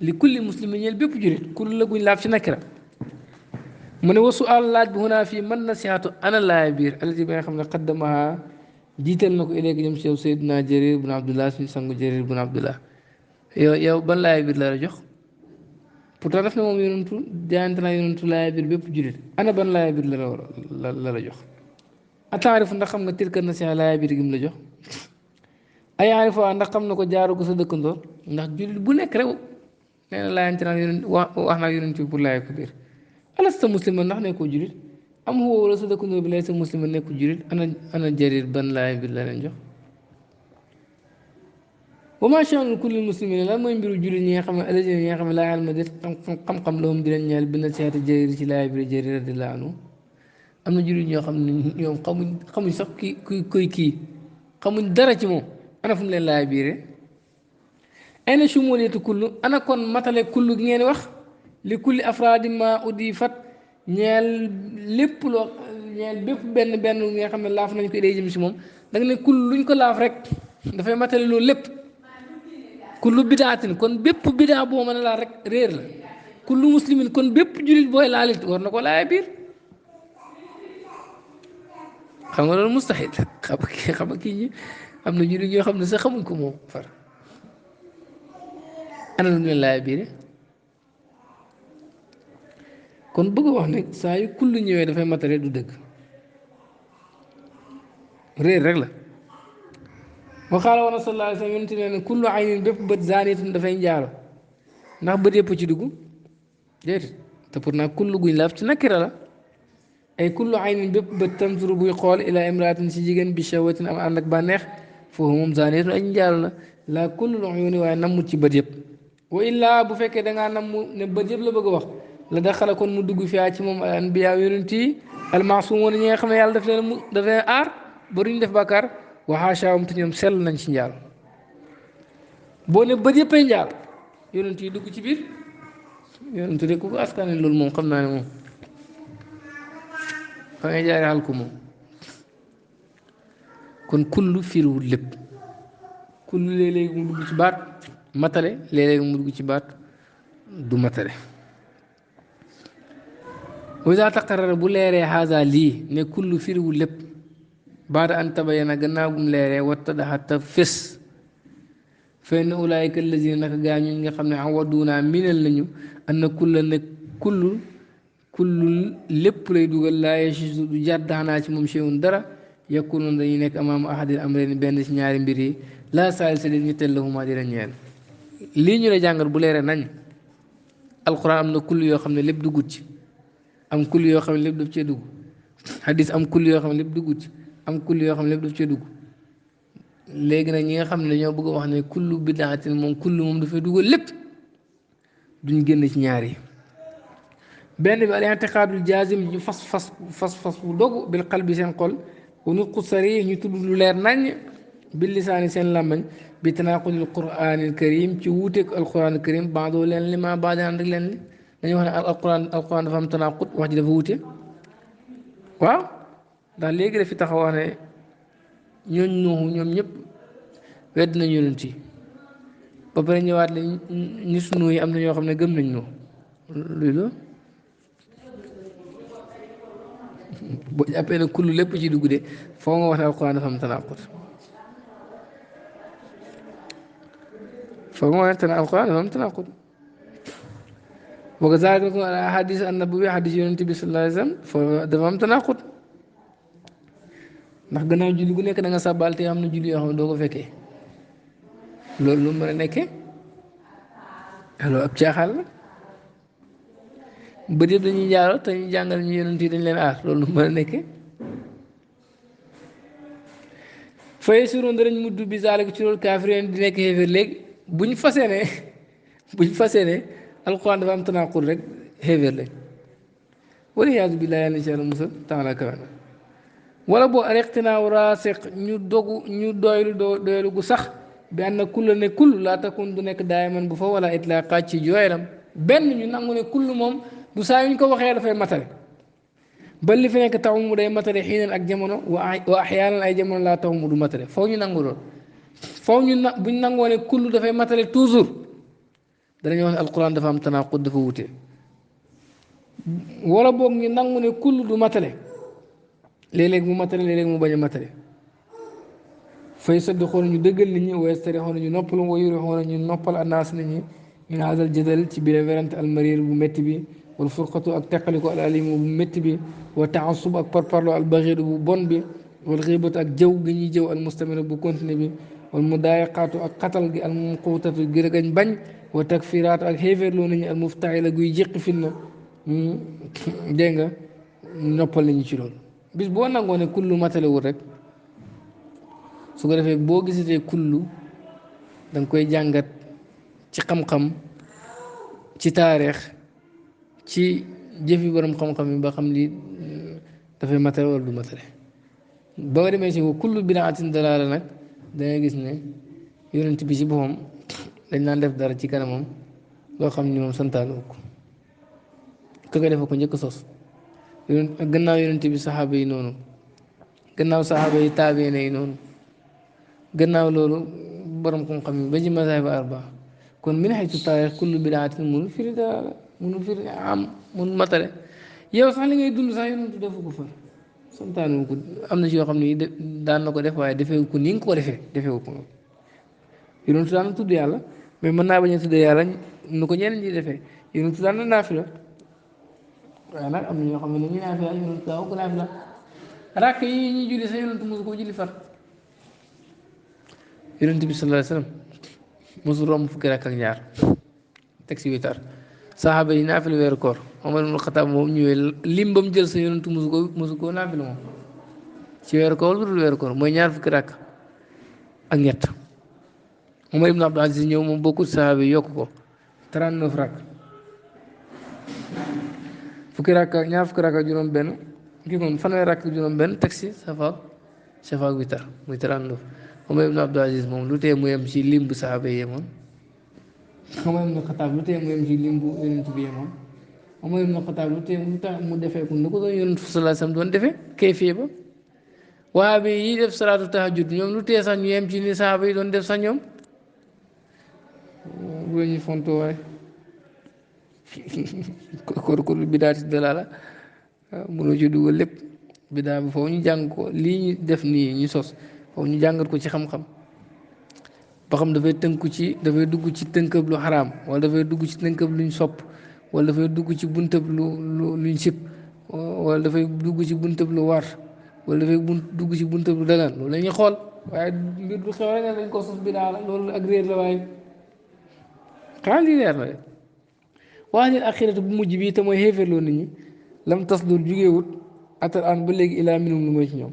li kulli muslimin ñeel bépp jullit kullu la guñ laaf ci nakira mu ne wasu àll laaj bi xunaa fii man nasiihatu ana laay biir alati bi nga xam ne xaddamaha jiital na ko iléegi jëm si yow Seydina Jarir bun Abdullah suñu sangu Jarir bun Abdullah yow ban laay biir la la jox pourtant daf ne moom yonentu jaayante naa yonentu laay biir bépp jullit ana ban laay biir la la jox ataarifu ndax xam nga tilka nasiha laay biir gi mu la jox ayaarifu ndax xam na ko jaaru ko sa dëkkandoor ndax jullit bu nekk rek nee na laayante naa yonent wax naa yonentu pour laay ko biir alasta muslima ndax nekkoo jullit am huwa wala sa dëkkandoor bi lay sa muslima nekkul jullit ana Jarir ban laay biir la leen jox wa maa sha'nu kulli muslimin lan mooy mbiru jullit ñi nga xam ne alladina ñi nga xam ne laa ilma déet xam-xam lahum di leen ñeel bi nasiihati Jarir ci laay biir Jarir radiyallaahu anhu am na jullit ñoo xam ne ñoom xamuñ sax kii xamuñ dara ci moom ana fu mu leen laay biire ayna shumuliyatu kullu ana kon matale kullu gi ngeen wax li kulli afraadi ma udifat ñeel lépp loo ñeel bépp benn nga xam ne laaf nañ ko day jëm si moom da nga ne kullu luñ ko laaf rek dafay matale loolu lépp kullu bidaatin kon bépp bidaa boo mën a laal rek réer la kullu muslimin kon bépp jullit booy laalit war na ko laaya biir xam nga loolu mustahil xam nga kii ñi am na jullit ñoo xam ne sax xamuñ ko moom far ana lu mu leen laaya biire kon bëgg a wax ne saa yu kullu ñëwee dafay matale du dëgg réer rek la waxaala woon sallallahu alayhi wa sallam yonente ne kullu aynin bépp bët zaaniyatun dafay njaalo ndax bët yëpp ci dugg déedéet te pourtant kullu guñ laaf ci nakira la ay kullu aynin bépp bët tanzuru buy xool ila imraatin si jigéen bi shawatin am ànd ak bànneex foofu moom zaaniyatun ay njaalo la la kullu uyuuni waaye nammut ci bët yëpp wa illaa bu fekkee dangaa namm ne bët yëpp la bëgg a wax la daxala kon mu dugg fiyaa ci moom al anbiyaa yonent yi almaasumoon ñi nga xam ne yàlla daf leen aar ba duñ def bàkkaar waxaashaawum te ñoom sell nañ ci njaal boo ne bët yëppay njaal yonent yi dugg ci biir yonent de ku ko askane loolu moom xam naa ne moom fa ngay jaare xal ko moom kon kullu firiwul lépp kullu léeg-léegi mu dugg ci baat matale léeg-léegi mu dugg ci baat du matale wa iza taqarrara bu leeree haza lii ne kullu firiwul lépp baada an tabayyana gannaaw gum leeree wattadaha ta fés fa inna ulaayika allazina naka gaa ñu nga xam ne awaduuna minal nañu anna kulla ne kullu lépp lay dugal laa yajuuzu du jàddaanaa ci moom shay'un dara yakunu dañuy nekk amaam ahadil amrayni benn ci ñaari mbir yi laa saalisa di ñetteel lahuma di la ñeel lii ñu la jàngal bu leeree nañ alquran am na kullu yoo xam ne lépp duggut ci am kullu yoo xam ne lépp daf cee dugg hadis am kullu yoo xam ne lépp duggut ci am kullu yoo xam ne lépp daf cee dugg léegi nag ñi nga xam ne dañoo bëgg a wax ne kullu bidaatin moom kullu moom dafay dugal lépp duñ génn ci ñaar yi benn bi al i'tiqaadul jaazim ñu fas bu dogu bil qalbi seen xol wa nutqu sarih ñu tudd lu leer nañ bil lisaani seen làmmañ bi tanaaqudil quraanil karim ci wuuteeg alquranil karim baadoo leen li ma baadaan rek leen li dañuy wax ne alquran dafa am tanaaqud wax ji dafa wuute waaw ndax léegi dafi taxaw wax ne ñooñ nuuxu ñoom ñëpp wedd nañ yonent yi ba pare ñëwaat la ñu sunu yi am na ñoo xam ne gëm nañ nu luy loolu boo jàppee ne kullu lépp ci dugg de foo nga wax ne alquran dafa am tanaaqud foo nga wax ne alquran dafa am tanaaqud wa kazaalika ahadis annabawi hadis yonent bi sallallahu alayhi wa sallam foo dafa am tanaaqud ndax gannaaw julli gu nekk da nga sàbbaal te am na julli yoo xam ne doo ko fekkee loolu lu mën a nekkee loolu ab caaxaan la bët yëpp dañuy jaaroo te ñu jàngal ñu yonent yi dañ leen aar loolu lu mën a nekkee fay suroon danañ mudd bi zaalika ci loolu kaafiriin di nekk xéeféer léegi buñ fasee ne alquran dafa am tanaaqud rek xéeféer lañ wala iyaazu billaahi yàlla insha Allah musa taala kawana wala boo al-iqtinaa raasiq ñu doylu gu sax bi ànd kulla ne kull laa takun du nekk daayiman bu fa wala itlaaqaat ci jooyalam benn ñu nangu ne kull moom du saa yuñ ko waxee dafay matale ba li fi nekk taw mu day matale xiinal ak jamono wa axyaanan ay jamono laa taw mu du matale faw ñu nangu lool faw ñu na buñ nangoo ne kullu dafay matale toujours danañu wax ne alquran dafa am tanaqud dafa wute wala boog ñu nangu ne kullu du matale léeg-léeg mu matale léeg-léeg mu bañ a matale fay sëdd xool ñu dëggal nit ñi waaye stari xool ñu noppalu wa yuri xool ñu noppal annaas nit ñi min haadal jadal ci biir werante almarir bu métti bi wal furqatu ak teqaliko al alimu bu métti bi wa taasub ak parparlo al baxiru bu bon bi wal xiibatu ak jëw gi ñuy jëw al mustamira bu continue bi wal mudaayiqaatu ak xatal gi al mumquutatu gi gañ bañ wa takfiraatu ak xéeféerloo nit ñi al muftaila guy jéqi fitna dégg nga noppal nañu ci loolu bis boo nangoo ne kullu matalewul rek su ko defee boo gisatee kullu da nga koy jàngat ci xam-xam ci taarix ci jëfi borom xam-xam yi ba xam li dafay matale wala du matale ba nga demee si ko kullu bidaatin dalaala nag dangay gis ne yonent bi si boppam dañ naan def dara ci kanamam loo xam ni moom santaanu ko ka ko defe ko njëkk sos gannaaw yonent bi saxaaba yi noonu gannaaw saxaaba yi taabeene yi noonu gannaaw loolu borom xam-xam yi ba ci mazahib arba kon min haytu taarix kullu bidaatin mënu firi dalaala mënu firi am mënu matale yow sax li ngay dund sax yonent defu ko fa santaanu ko am na ci yoo xam ne daan na ko def waaye defewu ko ni nga ko defee defewu ko yonent daan na tudd yàlla mais mën naa bañ a tudd yàlla nu ko ñeneen ñi defee yonent daan na naafila waaye nag am na ñoo xam ne ñu naafila yonent daaw ko naafila rakk yi ñuy julli sax yonent mosu koo julli far yonent bi sallallahu alayhi wa sallam mosu romb fukki rakk ak ñaar teg si witar saxaaba yi naafila weeru koor Omar ibn Xataab moom ñëwee lim ba mu jël sa yonent mosu koo naafila moom ci weeru koor lu dul weeru koor mooy ñaar fukki rakk ak ñett Omar ibn Abdul Aziz ñëw moom bokkut saxaaba yi yokk ko 39 rakk fukki rakk ñaar fukki rakk ak juróom-benn kii kon fanweeri rakk ak juróom-benn teg si safaak witar muy 39 Omar ibn Abdul Aziz moom lu tee mu yem ci lim bu saxaaba yi yemoon Omar ibn Xataab lu tee mu yem ci lim bu yonent bi yemoon Omar ibn Xataab lu tee lu tax mu defee ko nu ko doon yonent sallallahu alayhi wasallam doon defee kayfiya ba waa bi yi def salaatu tahajjud ñoom lu tee sax ñu yem ci ni saxaaba yi doon def sax ñoom bu ñu fontoo waaye ko bidaa ci dalaala mënoo ci dugal lépp bidaa bi foofu ñu jàng ko lii ñu def nii ñu sos foofu ñu jàngat ko ci xam-xam ba xam dafay dafay dugg ci tënkëb lu xaraam wala dafay dugg ci tënkëb luñ sopp wala dafay dugg ci buntab luñ sib wala dafay dugg ci buntab lu war wala dafay dugg ci buntab lu dagan loolu la ñuy xool waaye mbir du xew rek dañ ko sos bidaa la loolu ak réer la waaye xanaa lii leer na de wax leen axiratu bu mujj bii te mooy xéeféerloo nit ñi lam tas dur jugewut atal an ba léegi ilaa minum lu mooy ci ñoom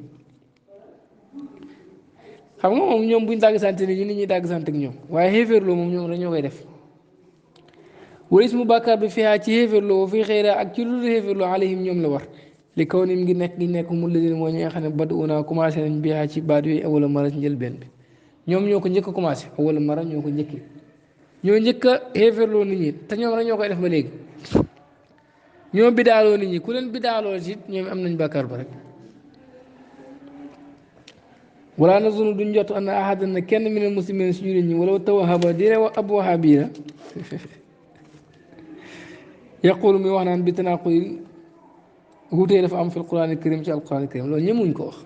xam nga moom ñoom buñ dàgg sant nit ñi dàgg sant ak ñoom waaye xéeféerloo moom ñoom dañoo koy def walis mu bàkkaar bi fiyaa ci xéeféerloo fii xëyra ak ci lu xéeféerloo alayhim ñoom la war li kaw nim ngi nekk mu la moo ñi nga xam ne bad una commencé nañ biyaa ci baat yooyu awala mara ci njëlbeen bi ñoom ñoo ko njëkk a commencé awala mara ñoo ko njëkki ñoo njëkk a xéeféerloo nit ñi te ñoom rek ñoo koy def ba léegi ñoo bidaaloo nit ñi ku leen bidaaloo ci ñoom am nañ bàkkaar ba rek wala na zunu duñ jot ana ahadan na kenn minal muslimin suñu nit ñi wala tawahaba di ne ab wahabi la yaqulu muy wax naan bi tanaqul wutee dafa am fi alquran alkarim ci alquran alkarim loolu ñemuñ ko wax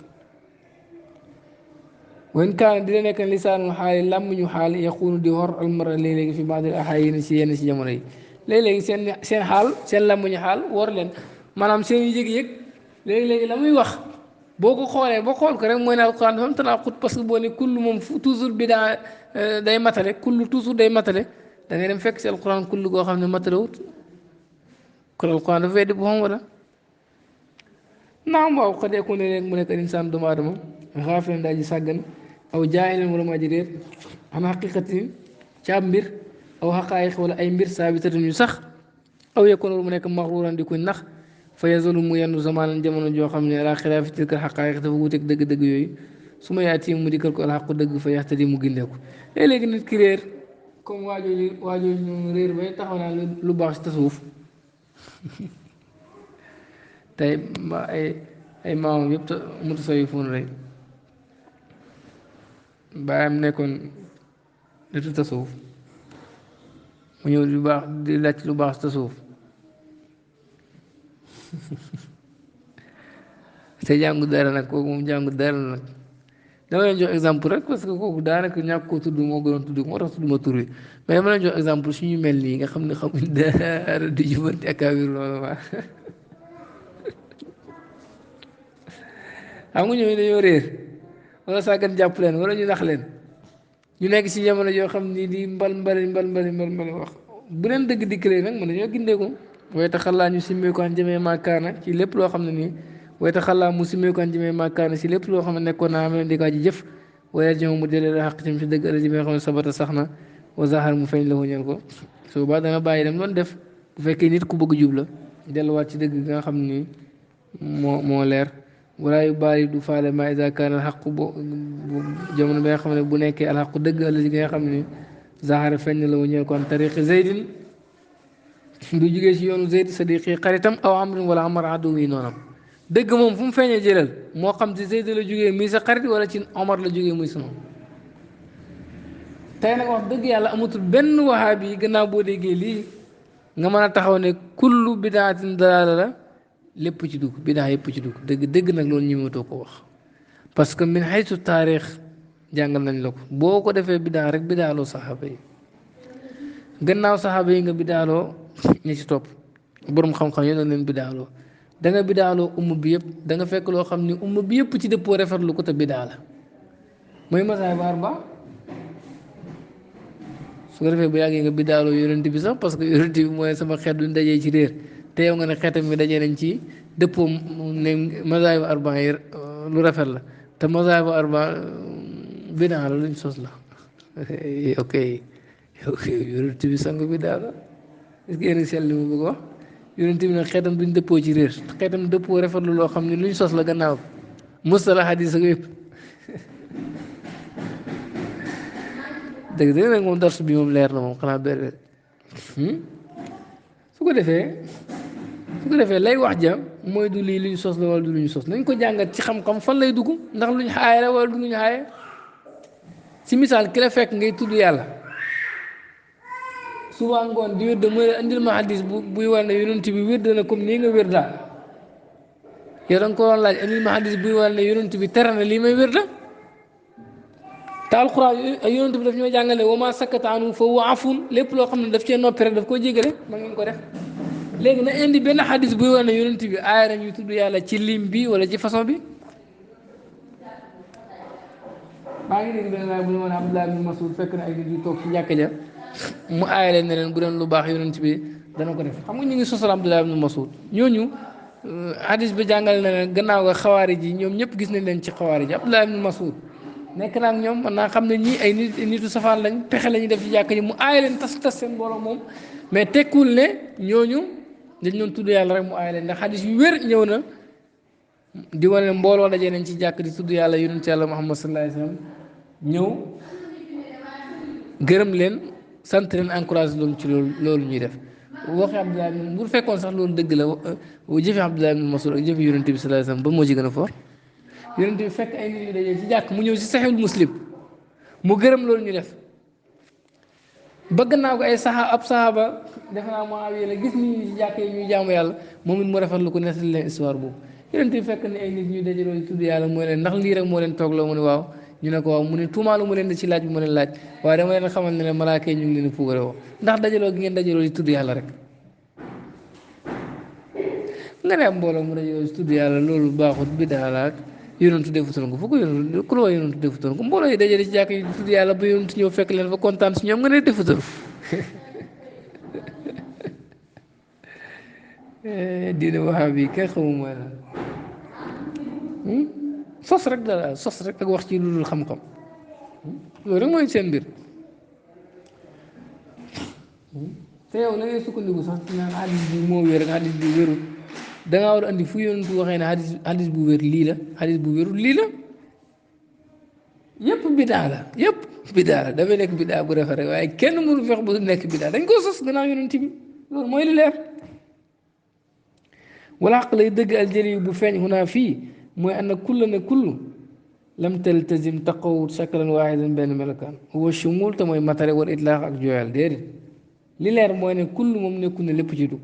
wen kaan dina nekk lisaanul xaali làmmiñu xaal yaxuunu di xor almara léeg-léegi fi baadil axayin si yenn si jamono yi léeg-léegi seen xaal seen làmmiñu xaal wor leen maanaam seen yëg-yëg léegi-léegi la muy wax boo ko xoolee ba xool ko rek mooy ne alquran dafa am tanaqut parce que boo ne kullu moom toujours bidaa day matale kullu toujours day matale da ngay dem fekk si alquran kullu goo xam ne matalewut kon alquran dafa weddi boppam wala naam waaw xadee ku ne rek mu nekk insaan doomu aadama xaafilan daal ji sàggan aw jaahilan wala maa ji réer an xaqiqatin ci ab mbir aw xaqaayiq wala ay mbir saabitatin yu sax aw yakun wala mu nekk maxruuran di kuñ nax fa yazalu mu yendu zamanan jamono joo xam ne ala xilaafi tilka xaqaayiq dafa wuteeg dëgg-dëgg yooyu su ma yaati mu dikkal ko alxaqu dëgg fa yaxtadi mu gindeeku léeg-léegi nit ki réer comme waajooju ñu réer bay taxaw naa lu baax si tasawuf tey ay maamam yëpp mutasawwifoon lañ baayam nekkoon nitu tasawuf mu ñëw lu baax di laaj lu baax tasawuf te jàngu dara nag kooku moom jàngu dara nag dama leen jox exemple rek parce que kooku daanaka ñàkk koo tudd moo gënoon tudd moo tax tudd ma tur bi mais dama leen jox exemple suñu mel nii nga xam ne xamuñ dara di jubanti akaabir loolu waa xam nga ñooñu dañoo réer wala sàggan jàpp leen wala ñu nax leen ñu nekk ci jamono yoo xam ni di mbal wax bu leen dëgg dikkalee nag mën nañoo gindeeku way ta xalaa ñu simmeeku an jëmee maakaana ci lépp loo xam ne nii way ta xalaa mu simmeeku an jëmee maakaana ci lépp loo xam ne nekkoon naa am di kaa ji jëf waaye jëm mu jëlee la xaq ci ci dëgg ëllëg bi nga xam ne sabata sax na wa zahar mu feeñ la ko ñeel ko su boobaa da nga bàyyi dem doon def bu fekkee nit ku bëgg jub la delluwaat ci dëgg nga xam ni moo leer wala yu bàyyi du faale ma isa kaana alxaqu bo jamono bi nga xam ne bu nekkee alxaqu dëgg ëllëg gi nga xam ne zahara feeñ na la ko ñeel ko an tariqi zeydin du jugee ci yoonu zeyd sadiqi xaritam aw amrin wala amar adu yi noonam dëgg moom fu mu feeñee jëlal moo xam ci zeyd la jugee muy sa xarit wala ci omar la jugee muy sunu tey nag wax dëgg yàlla amatul benn wahaabi yi gannaaw boo déggee lii nga mën a taxaw ne kullu bidaatin dalaala la lépp ci dugg bidaa yëpp ci dugg dëgg nag loolu ñëwatoo ko wax parce que min xaytu taarix jàngal nañ la ko boo ko defee bidaa rek bidaaloo saxaaba yi gannaaw saxaaba yi nga bidaaloo ñi ci topp borom xam-xam yi leen bidaaloo da nga bidaaloo umma bi yëpp da nga fekk loo xam ni umma bi yëpp ci dëppoo rafetlu ko te bidaa la mooy masaay baar ba su ko defee bu yàggee nga bidaaloo yonent bi sax parce que yonent bi mooy sama xeet duñ dajee ci réer te yow nga ne xeetam mi dajee nañ ci dëppoo ne mazaahibu arbaa yi lu rafet la te mazaahibu arbaa bidaa la luñ sos la ok yonent bi sang bidaa la est-ce que yéen sell li mu bëgg wax yonent bi nag xeetam duñ dëppoo ci réer xeetam dëppoo rafetlu loo xam ne luñ sos la gannaaw mustala xadiis ak yëpp dëgg nag moom darsu bi moom leer na moom xanaa benn su ko defee lay wax ja mooy du lii luñ sos la wala du luñ sos nañ ko jàngat ci xam-xam fan lay dugg ndax luñ xaaye la wala du luñ xaaye si misaal ki la fekk ngay tudd yàlla suba ngoon di wérda mooy indil ma xadis buy war ne yonent bi wérda na comme nii nga wérda yow da nga ko doon laaj indil ma xadis buy war ne yonent bi tere na lii may wérda te alxuraan yonent bi daf ñoo jàngale wa maa sakkata anhu fa huwa afun lépp loo xam ne daf cee noppi rek daf koo jégale ma ngeen ko def léegi na indi benn xadis buy war ne yonent bi aaya na ñuy tudd yàlla ci lim bi wala ci façon bi maa ngi dégg benn waay bu ne woon Abdullah ibn Mas'ud fekk na ay nit yu toog ci jàkka ja mu aaya leen ne leen bu doon lu baax yonent bi dana ko def xam nga ñu ngi sosal Abdullah ibn Mas'ud ñooñu xadis bi jàngale na leen gannaaw ga xawaari ji ñoom ñëpp gis nañ leen ci xawaari ji Abdullah ibn Mas'ud nekk naa ak ñoom man naa xam ne ñii ay nitu safaan lañ pexe la ñuy def ci jàkka ji mu aaya leen tas seen mbooloo moom mais tekkul ne ñooñu dañ doon tudd yàlla rek mu aaya leen ndax xadis yu wér ñëw na di wane ne mbooloo dajee nañ ci jàkk di tudd yàlla yonent yàlla Muhammad sallallahu alayhi wa sallam ñëw gërëm leen sant leen encouragé loolu ci loolu ñuy def waxi Abdullah bu fekkoon sax loolu dëgg la jëfi Abdullah ibn Mas'ud ak jëfi yonent bi sallallahu alayhi wa sallam ba moo ci gën a fort yonent bi fekk ay nit ñu dajee ci jàkk mu ñëw si Sahih Muslim mu gërëm loolu ñu def bëgg naa ko ay ab saxaaba defe naa Muawiya la gis nit ñi ci jàkk yi ñuy jaamu yàlla moom it mu rafetlu ko nettali leen histoire boobu yonent bi fekk ne ay nit ñuy dajaloo di tudd yàlla mooy leen ndax lii rek moo leen toogloo mu ne waaw ñu ne ko waaw mu ne tuumaalu mu leen di ci laaj bi mu leen laaj waaye dama leen xamal ne malaaka yi ñu ngi leen di puugare woo ndax dajaloo gi ngeen dajaloo di tudd yàlla rek nga ne am mbooloo mu dajaloo di tudd yàlla loolu baaxut bidaa la ak yonentu defutoon ko fu ko yonentu ku la wax yonentu defutoon ko mbooloo yi dajale ci jàkk yi di tudd yàlla ba yonentu ñëw fekk leen fa kontaan si ñoom nga ne defutoon diine waxaab yi kenn xamul mooy la sos rek dara sos rek ak wax ci lu dul xam-xam loolu rek mooy seen mbir te yow la ngay sukkandiku sax ci naan hadis bi moo wér ak hadis bi wérul da ngaa war a andi fu yonentu waxee ne hadis bu wér lii la hadis bu wérul lii la yëpp bidaa la yëpp bidaa la dafay nekk bidaa bu rafet rek waaye kenn mënu fex bu nekk bidaa dañ koo sos gannaaw yonent bi loolu mooy li leer wala xaq lay dëgg aljëli bu feeñ xunaa fii mooy ànd kulla ne kullu lam taltazim taqawut shaklan waaxidan benn melokaan wa shumul te mooy matare wala itlaax ak jooyal déedéet li leer mooy ne kullu moom nekkul ne lépp ci dugg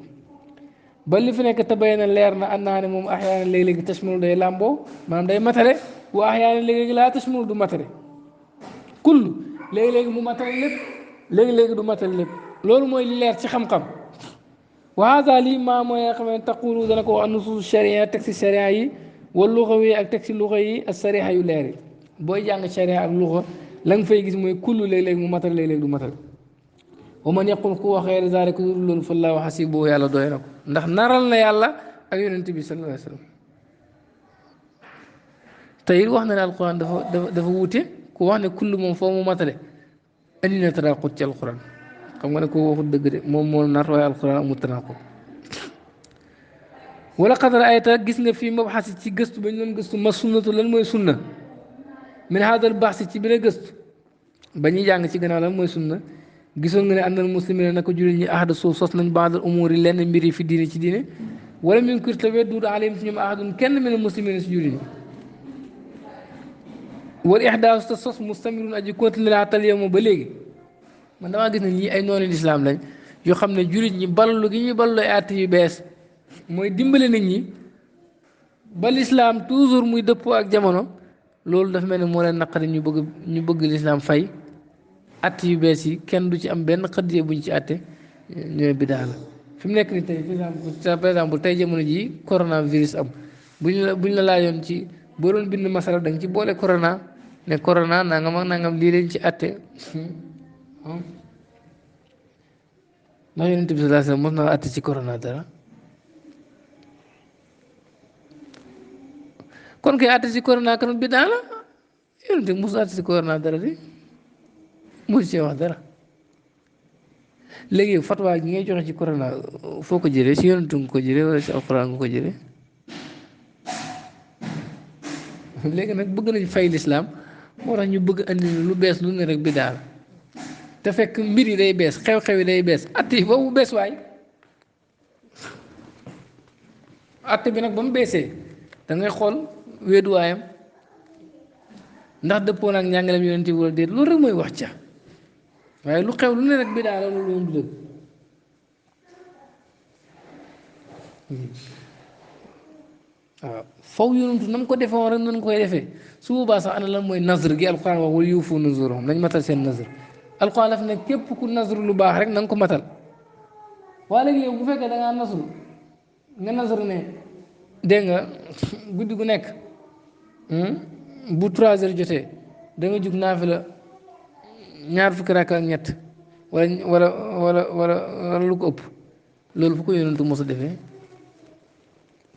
ba li fi nekk tabayana leer na ànd naa ne moom axyaana léeg-léegi tashmalu day làmboo maanaam day matare wa axyaana léeg-léegi laa tashmalu du matare kullu léegi-léegi mu matale lépp léegi-léegi du matale lépp loolu mooy li leer ci xam-xam wa hada lii maa mooy nga xam ne taqulu dana ko wax nusuus sharia texte sharia yi wala luxa wi ak texte luxa yi ak sariha yu leer yi booy jàng sharia ak luxa la nga fay gis mooy kullu léegi-léegi mu matale léegi-léegi du matale wa man yaqul ku wax xeer zaalika loolu fallaahu xasibuhu yàlla doy na ko ndax naral na yàlla ak yonent bi sallallahu alayhi wa sallam te it wax na ne alquran dafa wuute ku wax ne kullu moom foo mu matale andi na tanaqut ci alquran xam nga ne ko waxut dëgg de moom moo nar waaye alquran amul tanaqut wala qadar ayta gis nga fii mabxasi ci gëstu ba ñu doon gëstu ma sunnatu lan mooy sunna min haadal baxsi ci bi la gëstu ba ñuy jàng ci gannaaw lan mooy sunna gisoon nga ne àndal muslimina naka jullit ñi ahada suuf sos nañ baadal umuur yi lenn mbir yi fi diine ci diine wala min kir te wedduut alayhim si ñoom ahadun kenn min muslimina si jullit ñi wal ihdaasu te sos mustamirun aji continué laa tal yow ba léegi man damaa gis ne ñii ay noonu lislaam lañ yoo xam ne jullit ñi ballu gi ñuy ballu ay àtte yu bees mooy dimbale nit ñi ba lislaam toujours muy dëppoo ak jamono loolu dafa mel ne moo leen naqari ñu bëgg lislaam fay att yu bees yi kenn du ci am benn xëddee buñ ci atte ñooy bidaa la fi mu nekk ni tey par exemple tey jamono ji coronavirus am buñ la laajoon ci boo doon bind masala da nga ci boole corona ne corona nangam ak nangam lii leen ci atte ndax yonent bi sallallahu alayhi wasallam mos na atte ci corona dara kon kay atte ci corona kan bidaa la yonent bi mos atte ci corona dara di mu ci wax dara léegi fatwa gi ngay joxe ci corona foo ko jëlee ci yonentu nga ko jëlee wala ci alxuraan nga ko jëlee léegi nag bëgg nañ fay lislaam moo tax ñu bëgg andi lu bees lu ne rek bi daal te fekk mbir yi day bees xew-xew yi day bees att yi boobu bees waay att bi nag ba mu beesee da ngay xool wéeduwaayam ndax dëppoo naag njàngaleem yonent bi wala déet loolu rek mooy wax ca waaye lu xew lu ne rek bi daal la loolu moom du dëgg waaw faw yonentu na mu ko defee woon rek noonu koy defee su boobaa sax ana lan mooy nazr gi alquran wax wala yuufu nuzurahum nañ matal seen nazr alquran daf ne képp ku nazr lu baax rek na nga ko matal waaye léegi yow bu fekkee da ngaa nazr nga nazr ne dégg nga guddi gu nekk bu 3 heures jotee da nga jug naafila ñaar fukki rakk ak ñett wala lu ko ëpp loolu fu ko yonentu mos a defee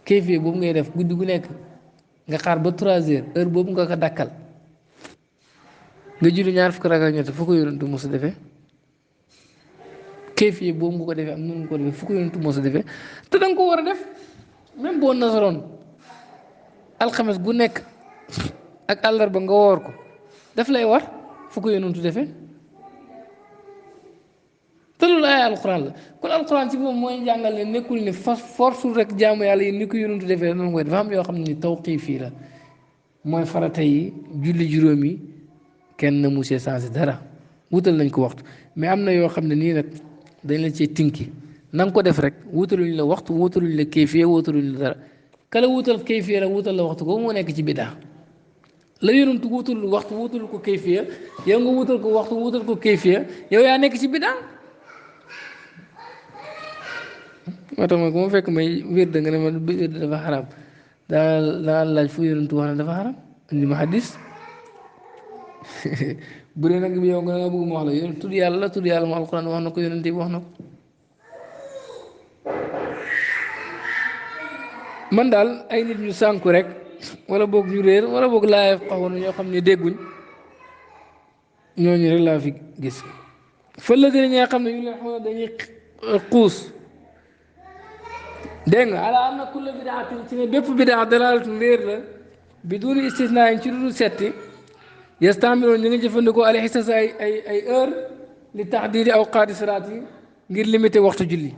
kayfie boobu ngay def guddi gu nekk nga xaar ba 3 heures heure boobu nga ko dakkal nga julli ñaar fukki rakk ak ñett fu ko yonentu mos a defee kayfie boobu nga ko defee am noonu nga ko defee fu ko yonentu mos a defee te da nga ko war a def même boo nasaroon alxames gu nekk ak àllarba nga woor ko daf lay war fu ko yonentu defee te loolu ay alxuraan la kon alxuraan ci moom mooy jàngal ne nekkul ne force rek jaamu yàlla yi ni ko yonentu defee noonu koy dafa am yoo xam ne ni tawqiifi la mooy farata yi julli juróom yi kenn mu see changé dara wutal nañ ko waxtu mais am na yoo xam ne nii nag dañ la cee tinki na nga ko def rek wutaluñ la waxtu wutaluñ la kayfiya wutaluñ la dara kala wutal kayfiya rek wutal la waxtu ko moo nekk ci biddaa la yonentu wutul waxtu wutal ko kayfiya yow nga wutal ko waxtu wutal ko kayfiya yow yaa nekk ci biddaa moo tax ma ku ma fekk may wér da nga ne ma wér dafa xaram daa laaj fu yonentu wax ne dafa xaram indi ma xadis bu dee nag yow nga bëgg ma wax la yonent tudd yàlla mu alquran wax na ko yonent bi wax na ko man daal ay nit ñu sànku rek wala boog ñu réer wala boog laa xawoon ñoo xam ne dégguñ ñooñu rek laa fi gis fa la gën a ñaa xam ne ñu leen xam ne dañuy xuus dégg nga ala am na kulla bidaatin ci ne bépp bidaa dalaalatu réer la bi duuni istisnaa ci lu setti yastamiroon ñu ngi jëfandikoo al xisas ay heure li taxdiidi awqaati salaat yi ngir limité waxtu julli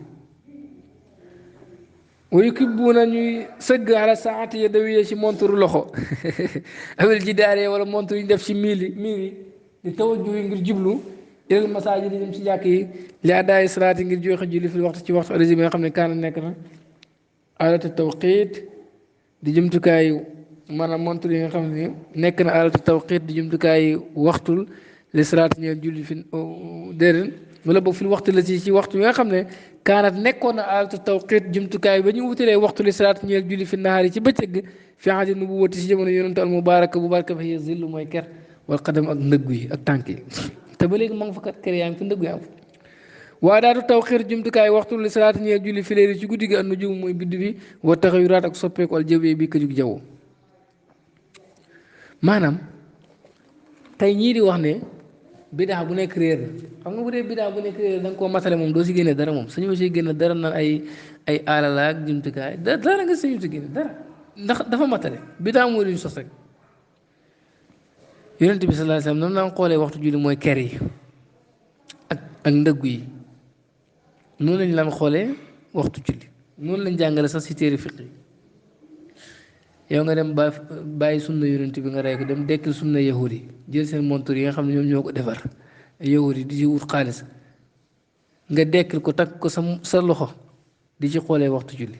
wayu kibbuuna ñuy sëgg ala saati ya dawiye ci montre loxo awil ji daaree wala montre yi def ci miili di tawajjuh ngir jublu ilal masaajid di dem ci jàkk yi li addaay salaati ngir joxe julli fi waxtu ci waxtu alasi bi nga xam ne kaana nekk na alatu tawqiit di jumtukaayu maanaam montre yi nga xam ne nekk na alatu tawqiit di jumtukaayu waxtul li salaati ñeel julli fi déedéet wala boog fi waxtu la ci waxtu yi nga xam ne kaanat nekkoon na alatu tawqiit jumtukaay ba ñu wutalee waxtu li salaati ñeel julli fi nahaari ci bëccëg fi ahdi nubuwwati si jamono yonentu al mubaaraka bu baraka fa hiya zillu mooy ker wal qadam ak ndëggu yi ak tànk yi te ba léegi ma nga fa kat ker yaa ngi fi ndëggu yaa ngi fa waa daatu tawqiit jumtukaay waxtu li salaati ñeel julli fi leeri ci guddi gi an nujum mooy biddu bi wa taxayuraat ak soppeeku al jawee bi këjug jaww maanaam tey ñii di wax ne bidaa bu nekk réer xam nga bu dee bidaa bu nekk réer da nga koo matale moom doo si génne dara moom sañoo si génne dara naan ay alala ak jumtukaay dara nga sañu si génne dara ndax dafa matale bidaa mooy lu ñu sos rek yonent bi sallallahu alayhi wasallam noonu la xoolee waxtu julli mooy ker yi ak ndëggu yi noonu lañ laan xoolee waxtu julli noonu lañ jàngale sax si téere fiq yi yow nga dem bàyyi sunna yonent bi nga rey ko dem dekkil sunna yahudi yi jël seen montur yi nga xam ne ñoom ñoo ko defar yahudi yi di ci wut xaalis nga dekkil ko takk ko sa loxo di ci xoolee waxtu julli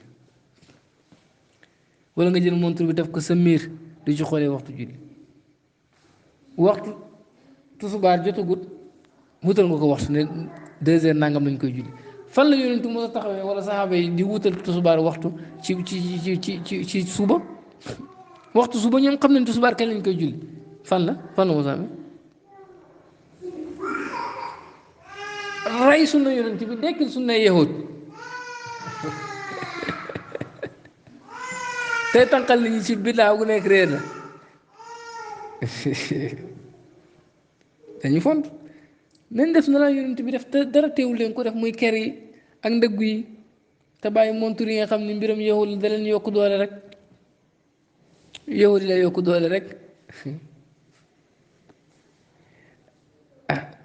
wala nga jël montur bi def ko sa miir di ci xoolee waxtu julli waxtu tusubaar jotagut wutal nga ko waxtu ne 2 heures nangam lañ koy julli fan la yonentu mos a taxawee wala saxaaba yi di wutal tusubaar waxtu ci suba waxtu suba ñoom xam nañ tusubaar kañ lañ koy julli fan la mos a amee rey sunna yonent bi dekkil sunna yahud tey tànqal nit ñi ci bidaa gu nekk réer la dañuy font nañ def na la yonent bi def te dara teewul leen ko def muy ker yi ak ndëggu yi te bàyyi montur yi nga xam ne mbiram yahud la da leen yokk doole rek yahud la yokk doole rek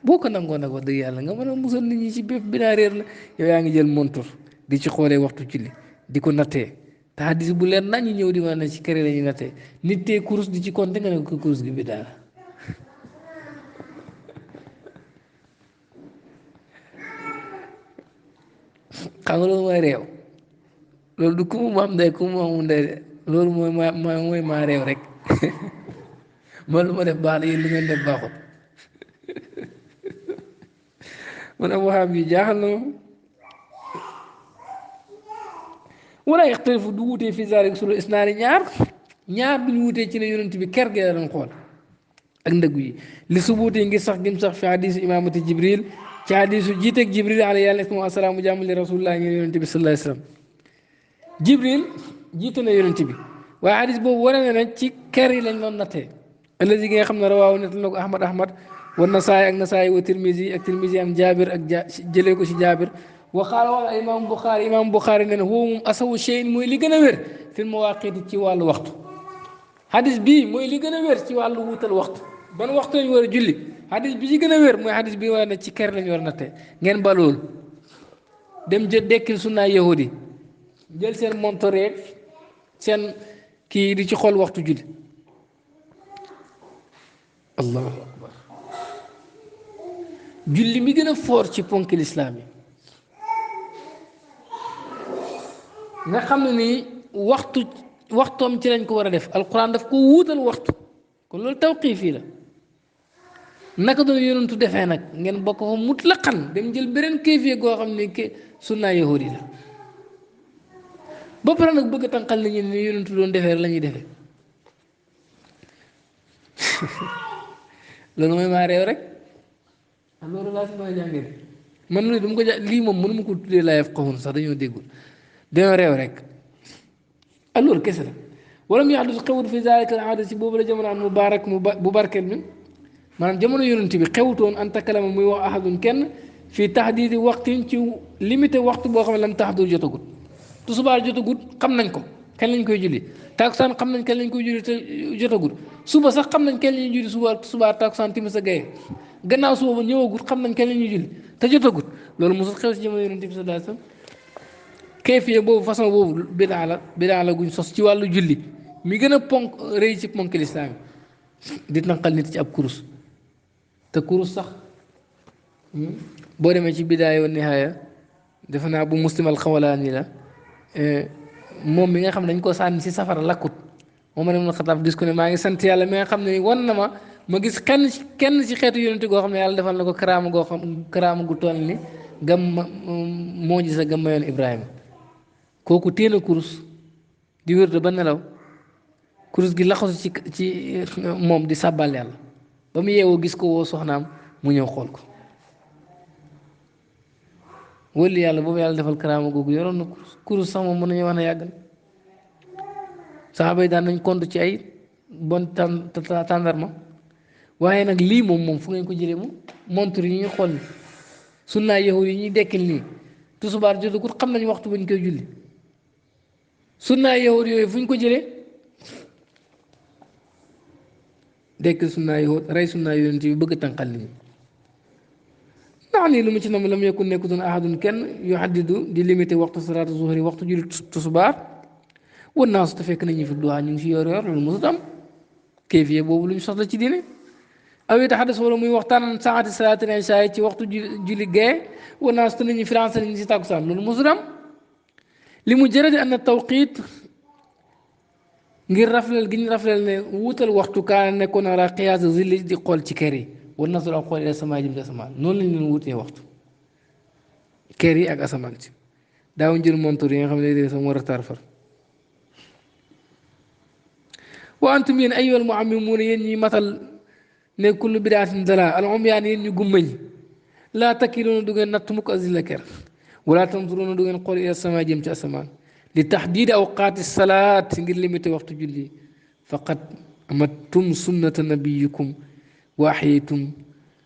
boo ko nangoo nag wax dëgg yàlla nga mën a musal nit ñi ci bépp bidaa réer la yow yaa ngi jël montur di ci xoolee waxtu julli di ko nattee te hadis bu leer nañ ñu ñëw di ma ne ci kër la ñuy nattee nit tee kurus di ci compter nga ne ko kurus gi bidaa la xam nga loolu mooy réew loolu du ku mu am ndey ku mu amul ndey de loolu mooy maa réew rek man lu ma def baax la yéen lu ngeen def baaxut man ab waxaab yi jaaxal na ma wala yaxtalifu du wutee fi zalik sulu isnaani ñaar duñu wutee ci ne yonent bi ker gee la doon xool ak ndëggu yi li subuutee ngir sax gim sax fi hadisu imaamati jibril ci hadisu jiiteeg jibril alayhi yàlla ismu asalaamu jàmm li rasulullah ngeen yonent bi sallallahu alayhi wasallam jibril jiite na yonent bi waaye hadis boobu wane na ne ci ker yi lañ doon nattee ëllëg gi nga xam ne rawaaw nettal na ko ahmad wa nasaay ak nasaay wa tirmisi ak tirmisi am jaabir ak jëlee ko si jaabir wa qaala wax imam Buxaari ne huwa moom asawu cheyin mooy li gën a wér fil mawaaqiiti ci wàllu waxtu hadis bii mooy li gën a wér ci wàllu wutal waxtu ban waxtu lañ war a julli hadis bi ci gën a wér mooy hadis bi war na ci ker lañ war a nattee ngeen ba loolu dem jël dekkil sunnaa yahudi jël seen montoreeg seen kii di ci xool waxtu julli allahu akbar julli mi gën a foor ci ponk lislaam yi nga xam ne nii waxtoom ci lañ ko war a def alquran daf ko wuutal waxtu kon loolu tawqiif yi la naka doon yonentu defee nag ngeen bokk fa mutlaqan dem jël beneen kayfiya goo xam ne sunnaa yahudi la ba pare nag bëgg a tànqal nit ñi ne yonentu doon defee rek la ñuy defee loolu mooy maa réew rek loolu laa si mën a jàngee man lu dama ko lii moom mënu ma ko tuddee laa yafqahuun sax dañoo déggul dañoo réew rek loolu kese la wala mu yahdus xewut fi zaalika al aada si boobu la jamono an mubaarak bu barkeel bi maanaam jamono yonent bi xewutoon an takalama muy wax ahadun kenn fii taxdiidi waxtin ci limité waxtu boo xam ne lam taxdur jotagut tusubaar jotagut xam nañ ko kañ lañ koy julli takusaan xam nañ kañ lañ koy julli te jotagut suba sax xam nañ kañ lañuy julli subaar takusaan timis a gaye gannaaw suba ba ñëwagut xam nañ kañ lañuy julli te jotagut loolu mosul xew si jamono yonent bi sallallahu alayhi wasallam kayfiya boobu façon boobu bidaa la guñ sos ci wàllu julli mi gën a ponk rëy ci ponk lislaam di tànqal nit ci ab kurus te kurus sax boo demee ci bidaaya wa nihaaya defe naa bu muslimal xawalaani la moom mi nga xam ne dañ ko sànni si safara lakkut Omar ibn Xataab gis ko ne maa ngi sant yàlla mi nga xam ne wan na ma gis kenn ci xeetu yonente goo xam ne yàlla defal na ko karaama goo xam karaama gu toll ni gam moo ji sa gam mayoon Ibrahima kooku téen a kurus di wérde ba nelaw kurus gi laxasu ci moom di sàbbal yàlla ba mu yeewoo gis ko woo soxnaam mu ñëw xool ko wëlli yàlla boobu yàlla defal karaama googu yoroon na kurus sax moom mën nañu wax ne yàgg na saxaaba yi daan nañ compte ci ay bon tàndarma waaye nag lii moom fu ngeen ko jëlee moom montre yi ñuy xool ni sunnaa yahud yi ñuy dekkil nii tusubaar jotagul xam nañ waxtu bañ koy julli sunnaa yahud yooyu fu ñu ko jëlee dekkil sunnaa yahud rey sunnaa yonent bi bëgg tànqal nit ñi ndax nii lu mu ci nam lam yakun nekkutoon ahadun kenn yu xaddidu di limité waxtu salaatu zuhri waxtu julli tusubaar wan naa su te fekk nañu fi duwaa ñu ngi si yor loolu mosut am kayfiya boobu lu ñu soxla ci diine aw yataxaddas wala muy waxtaan saati salaatil ishaa ci waxtu julli gee wan naa su te nañu français nañu si tàkkusaan loolu mosut am li mu jërëdi an na tawqiit ngir rafleel gi ñu rafleel ne wuutal waxtu kaana nekkoon na la qiyaas zilli di xool ci kër yi war na ak xool asamaan jëm ci asamaan noonu lañ leen wutee waxtu kër yi ak asamaan ci daaw njël montor yi nga xam ne léegi sax moo retard far wa antum yéen ayyuhal mu'ammimuuna yéen ñi matal ne kullu bidaatin dalaa al umyaan yéen ñu gummañ laa takkiluuna du ngeen natt mukk azilla kër wala tanzuruuna du ngeen xool asamaan jëm ci asamaan li taxdiidi awqaati salaat ngir limité waxtu julli faqad amattum sunnata nabiyikum wa axyaytum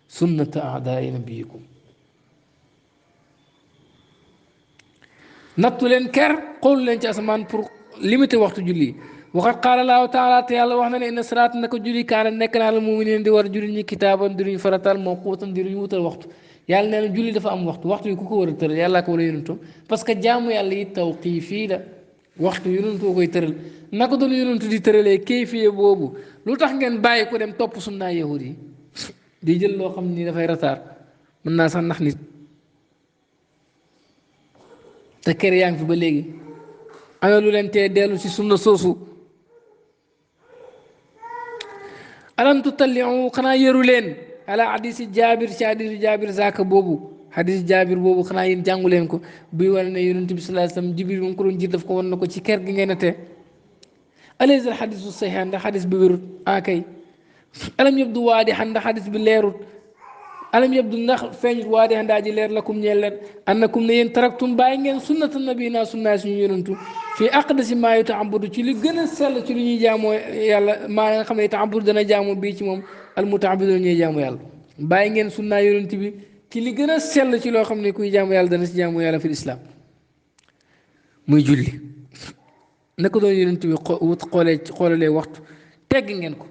sunnata aadaai nabiyikum nattu leen ker xoolu leen ci asamaan pour limiter waxtu julli waxat qaala laahu taala te yàlla wax na ne inna salaat naka julli kaana nekk naa la mu'miniin di war julli ñi kitaaban di luñ faratal mawquutan di luñ wutal waxtu yàlla nee na julli dafa am waxtu yi ku ko war a tëral yàllaa ko war a yonentu parce que jaamu yàlla yi tawqiifi la waxtu yonentu koy tëral naka doon yonentu di tëralee kayfiye boobu lu tax ngeen bàyyi ko dem topp sunnaa yahud yi di jël loo xam ni dafay retard mën naa sax nax nit te kër yaa ngi fi ba léegi ana lu leen tee dellu ci sunna soosu alam tutalliu xanaa yëru leen ala hadisi jaabir ci hadisu jaabir zaaka boobu hadis jaabir boobu xanaa yéen jàngu leen ko buy wane ne yonent bi sallallahu alayhi wasallam jibril moom ko doon jiit daf ko wan na ko ci kër gi ngeen a tee alaysa al hadisu sahihan ndax hadis bi wérut akay alam yabdu waadihan ndax hadis bi leerut alam yabdu ndax feeñut waadihan daa ji leer lakum ñeel leen annakum ne yéen taraktum bàyyi ngeen sunnata nabina sunna suñu yonentu fii aqdasi maa yuta'abbadu ci li gën a sell ci lu ñuy jaamoo yàlla maa nga xam ne ta'abbadu dana jaamoo bii ci moom al muta'abbidun ñuy jaamu yàlla bàyyi ngeen sunna yonent bi ci li gën a sell ci loo xam ne kuy jaamu yàlla dana si jaamu yàlla fi islam muy julli naka doon yonent bi xoolalee waxtu tegg ngeen ko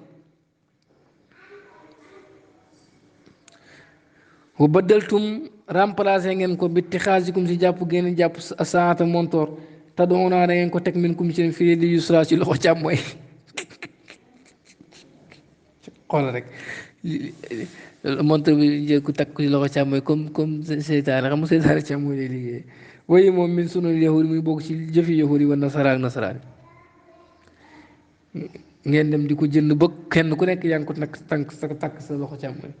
wa baddaltum remplacé ngeen ko bitti xaasikum si jàpp ngeen jàpp saata montoor te doonaa da ngeen ko teg min kum ci fii di yusra ci loxo càmmooy xool rek montoor bi jël ku takk ci loxo càmmooy comme seytaane xam nga seytaane càmmooy lay liggéey waaye moom min sunu yahudi muy bokk ci jëfi yahudi wa nasaraan nasaraan ngeen dem di ko jënd ba kenn ku nekk yaa ngi ko takk sa loxo càmmooy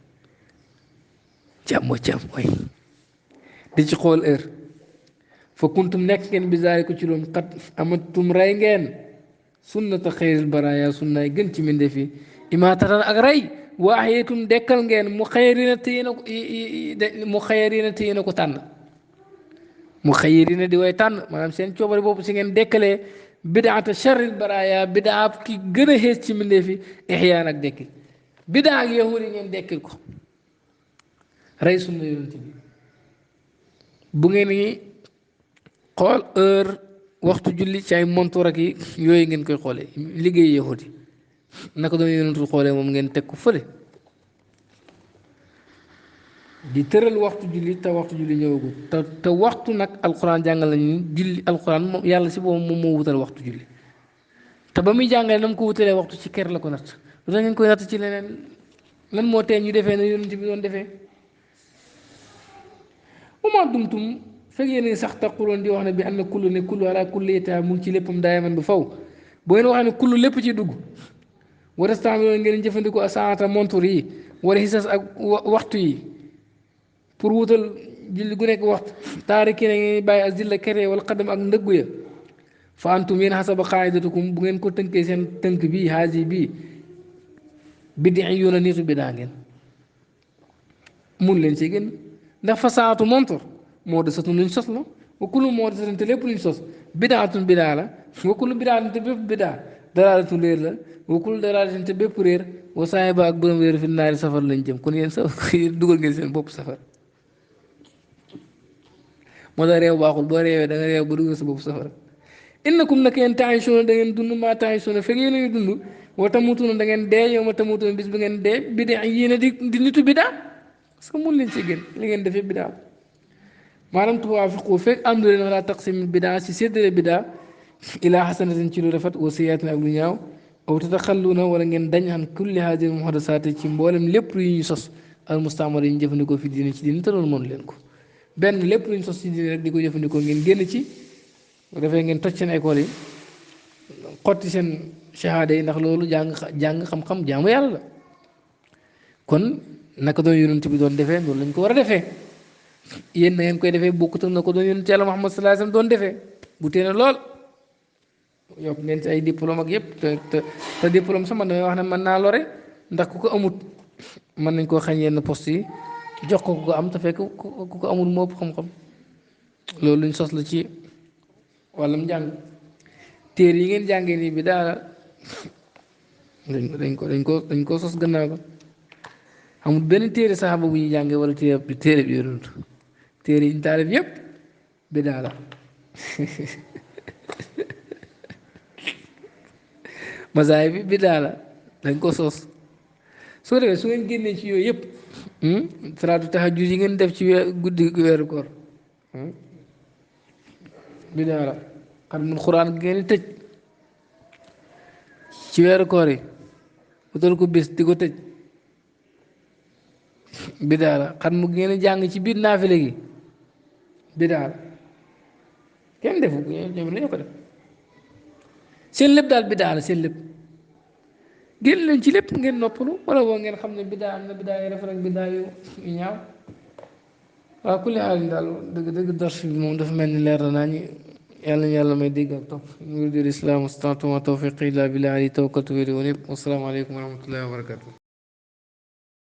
di ci xool heure fa kuntum nekk ngeen bisaari ko ci loolu xat amatum rey ngeen sunnata xayril baraaya sunnaay gën ci mbindeef yi imaatatan ak rey wa ahyatum dekkal ngeen mu xayrina te yéen a ko tànn mu xayrina di way tànn maanaam seen coobare boobu si ngeen dekkalee bidaata sharril baraaya bidaa ki gën a xees ci mbindeef yi ixyaan ak dekkil bidaa ak yahudi ngeen dekkil ko rey sunna yonent bi bu ngeen ni xool heure waxtu julli ci ay montoor ak yi yooyu ngeen koy xoolee liggéey yahudi naka doon yonentu xoolee moom ngeen teg ko fële di tëral waxtu julli te waxtu julli ñëwagul te waxtu nag alquran jàngal nañu julli alquran moom yàlla si boobu moom moo wutal waxtu julli te ba muy jàngale na mu ko wutalee waxtu ci ker la ko natt lu tax ngeen koy natt ci leneen lan moo tee ñu defee ne yonent bi doon defee uma dumtum fekk yéen sax taquloon di wax ne bi am na kullu ne kullu ala kulli état mu ngi ci léppam daayaman bu faw boo ngeen waxee ne kullu lépp ci dugg war a staamiloon ngeen jëfandikoo a saata montur yi wala xisas ak waxtu yi pour wutal julli gu nekk waxtu taariki na ngeen bàyyi ak zilla kere wala xadam ak ndëggu ya fa antum yéen xasaba qaidatukum bu ngeen ko tënkee seen tënk bii haasi bii biddi yoon a nitu bidaa ngeen mun leen ci génn ndax fa saatu montor moo de satun luñ sos la wa kullu moo de satun te lépp luñ sos bidaatun bidaa la wa kullu bidaatun te bépp bidaa dalaalatu réer la wa kullu dalaalatin te bépp réer wa saahiba ak borom réer fi naari safar lañ jëm kon yéen dugal ngeen seen bopp safar moo tax réew baaxul boo réewee da nga réew ba dugal sa bopp safara innakum nag yéen taayisuuna da ngeen dund maa taayisuuna fekk yéen a ngi dund wa tamutuuna da ngeen dee yow ma tamutuuna bis bi ngeen dee bidaa yéen a di nitu bidaa parce que mun leen ci gën li ngeen defee bidaa maanaam tuwaafiqu fekk àndu leen wala taqsim bidaa si séddale bidaa ilaa xasanatin ci lu rafet wa sayyiatin ak lu ñaaw aw tataxalluuna wala ngeen dañ xan kulli haadihi muhdasaati ci mboolem lépp yu ñu sos al mustaamara yi ñu jëfandikoo fi diine ci diine te loolu mënu leen ko benn lépp lu ñu sos ci diine rek di ko jëfandikoo ngeen génn ci bu defee ngeen toj seen école yi xotti seen shahada yi ndax loolu jàng xam-xam jaamu yàlla la kon naka doon yonent bi doon defee loolu lañ ko war a defee yéen na ngeen koy defee bokkut na ko doon yonent yàlla Muhammad sallallahu alayhi wasallam doon defee bu tee na lool yokk ngeen ci ay diplôme ak yëpp te diplôme sax man damay wax ne mën naa lore ndax ku ko amut mën nañ koo xañ yenn poste yi jox ko ku ko am te fekk ku ko amul moo ëpp xam-xam loolu luñ sos la ci wàllam njàng téere yi ngeen jàngee nii bi daal dañ ko sos gannaaw ko amul benn téere saxaaba bu ñuy jàngee wala téere bi yonent téere yi ñu taalif yëpp bi daal masaay bi daal dañ ko sos soo defee su ngeen génnee ci yooyu yëpp salaatu tahajjud yi ngeen def ci guddi weeru koor bidaa la xatmul xuraan ngeen tëj ci weeru koor yi utal ko bés di ko tëj bidaa la xatmu ngeen jàng ci biir naafile gi bidaa la kenn defu ko ñoom lañu ko def seen lépp daal bidaa la seen lépp génn leen ci lépp ngeen noppalu wala boo ngeen xam ne bidaa am na bidaa yu rafet ak bidaa yu ñaaw waaw kulli xaalin daal dëgg dars bi moom dafa mel ni leer na naa ñi yàlla may dégg ak topp nuriidu l-islaah mastata'tu wa ma tawfiiqi illaa billaah alayhi tawakkaltu wa ilayhi uniib wa salaamu aleykum wa rahmatullaahi wa barakaatuh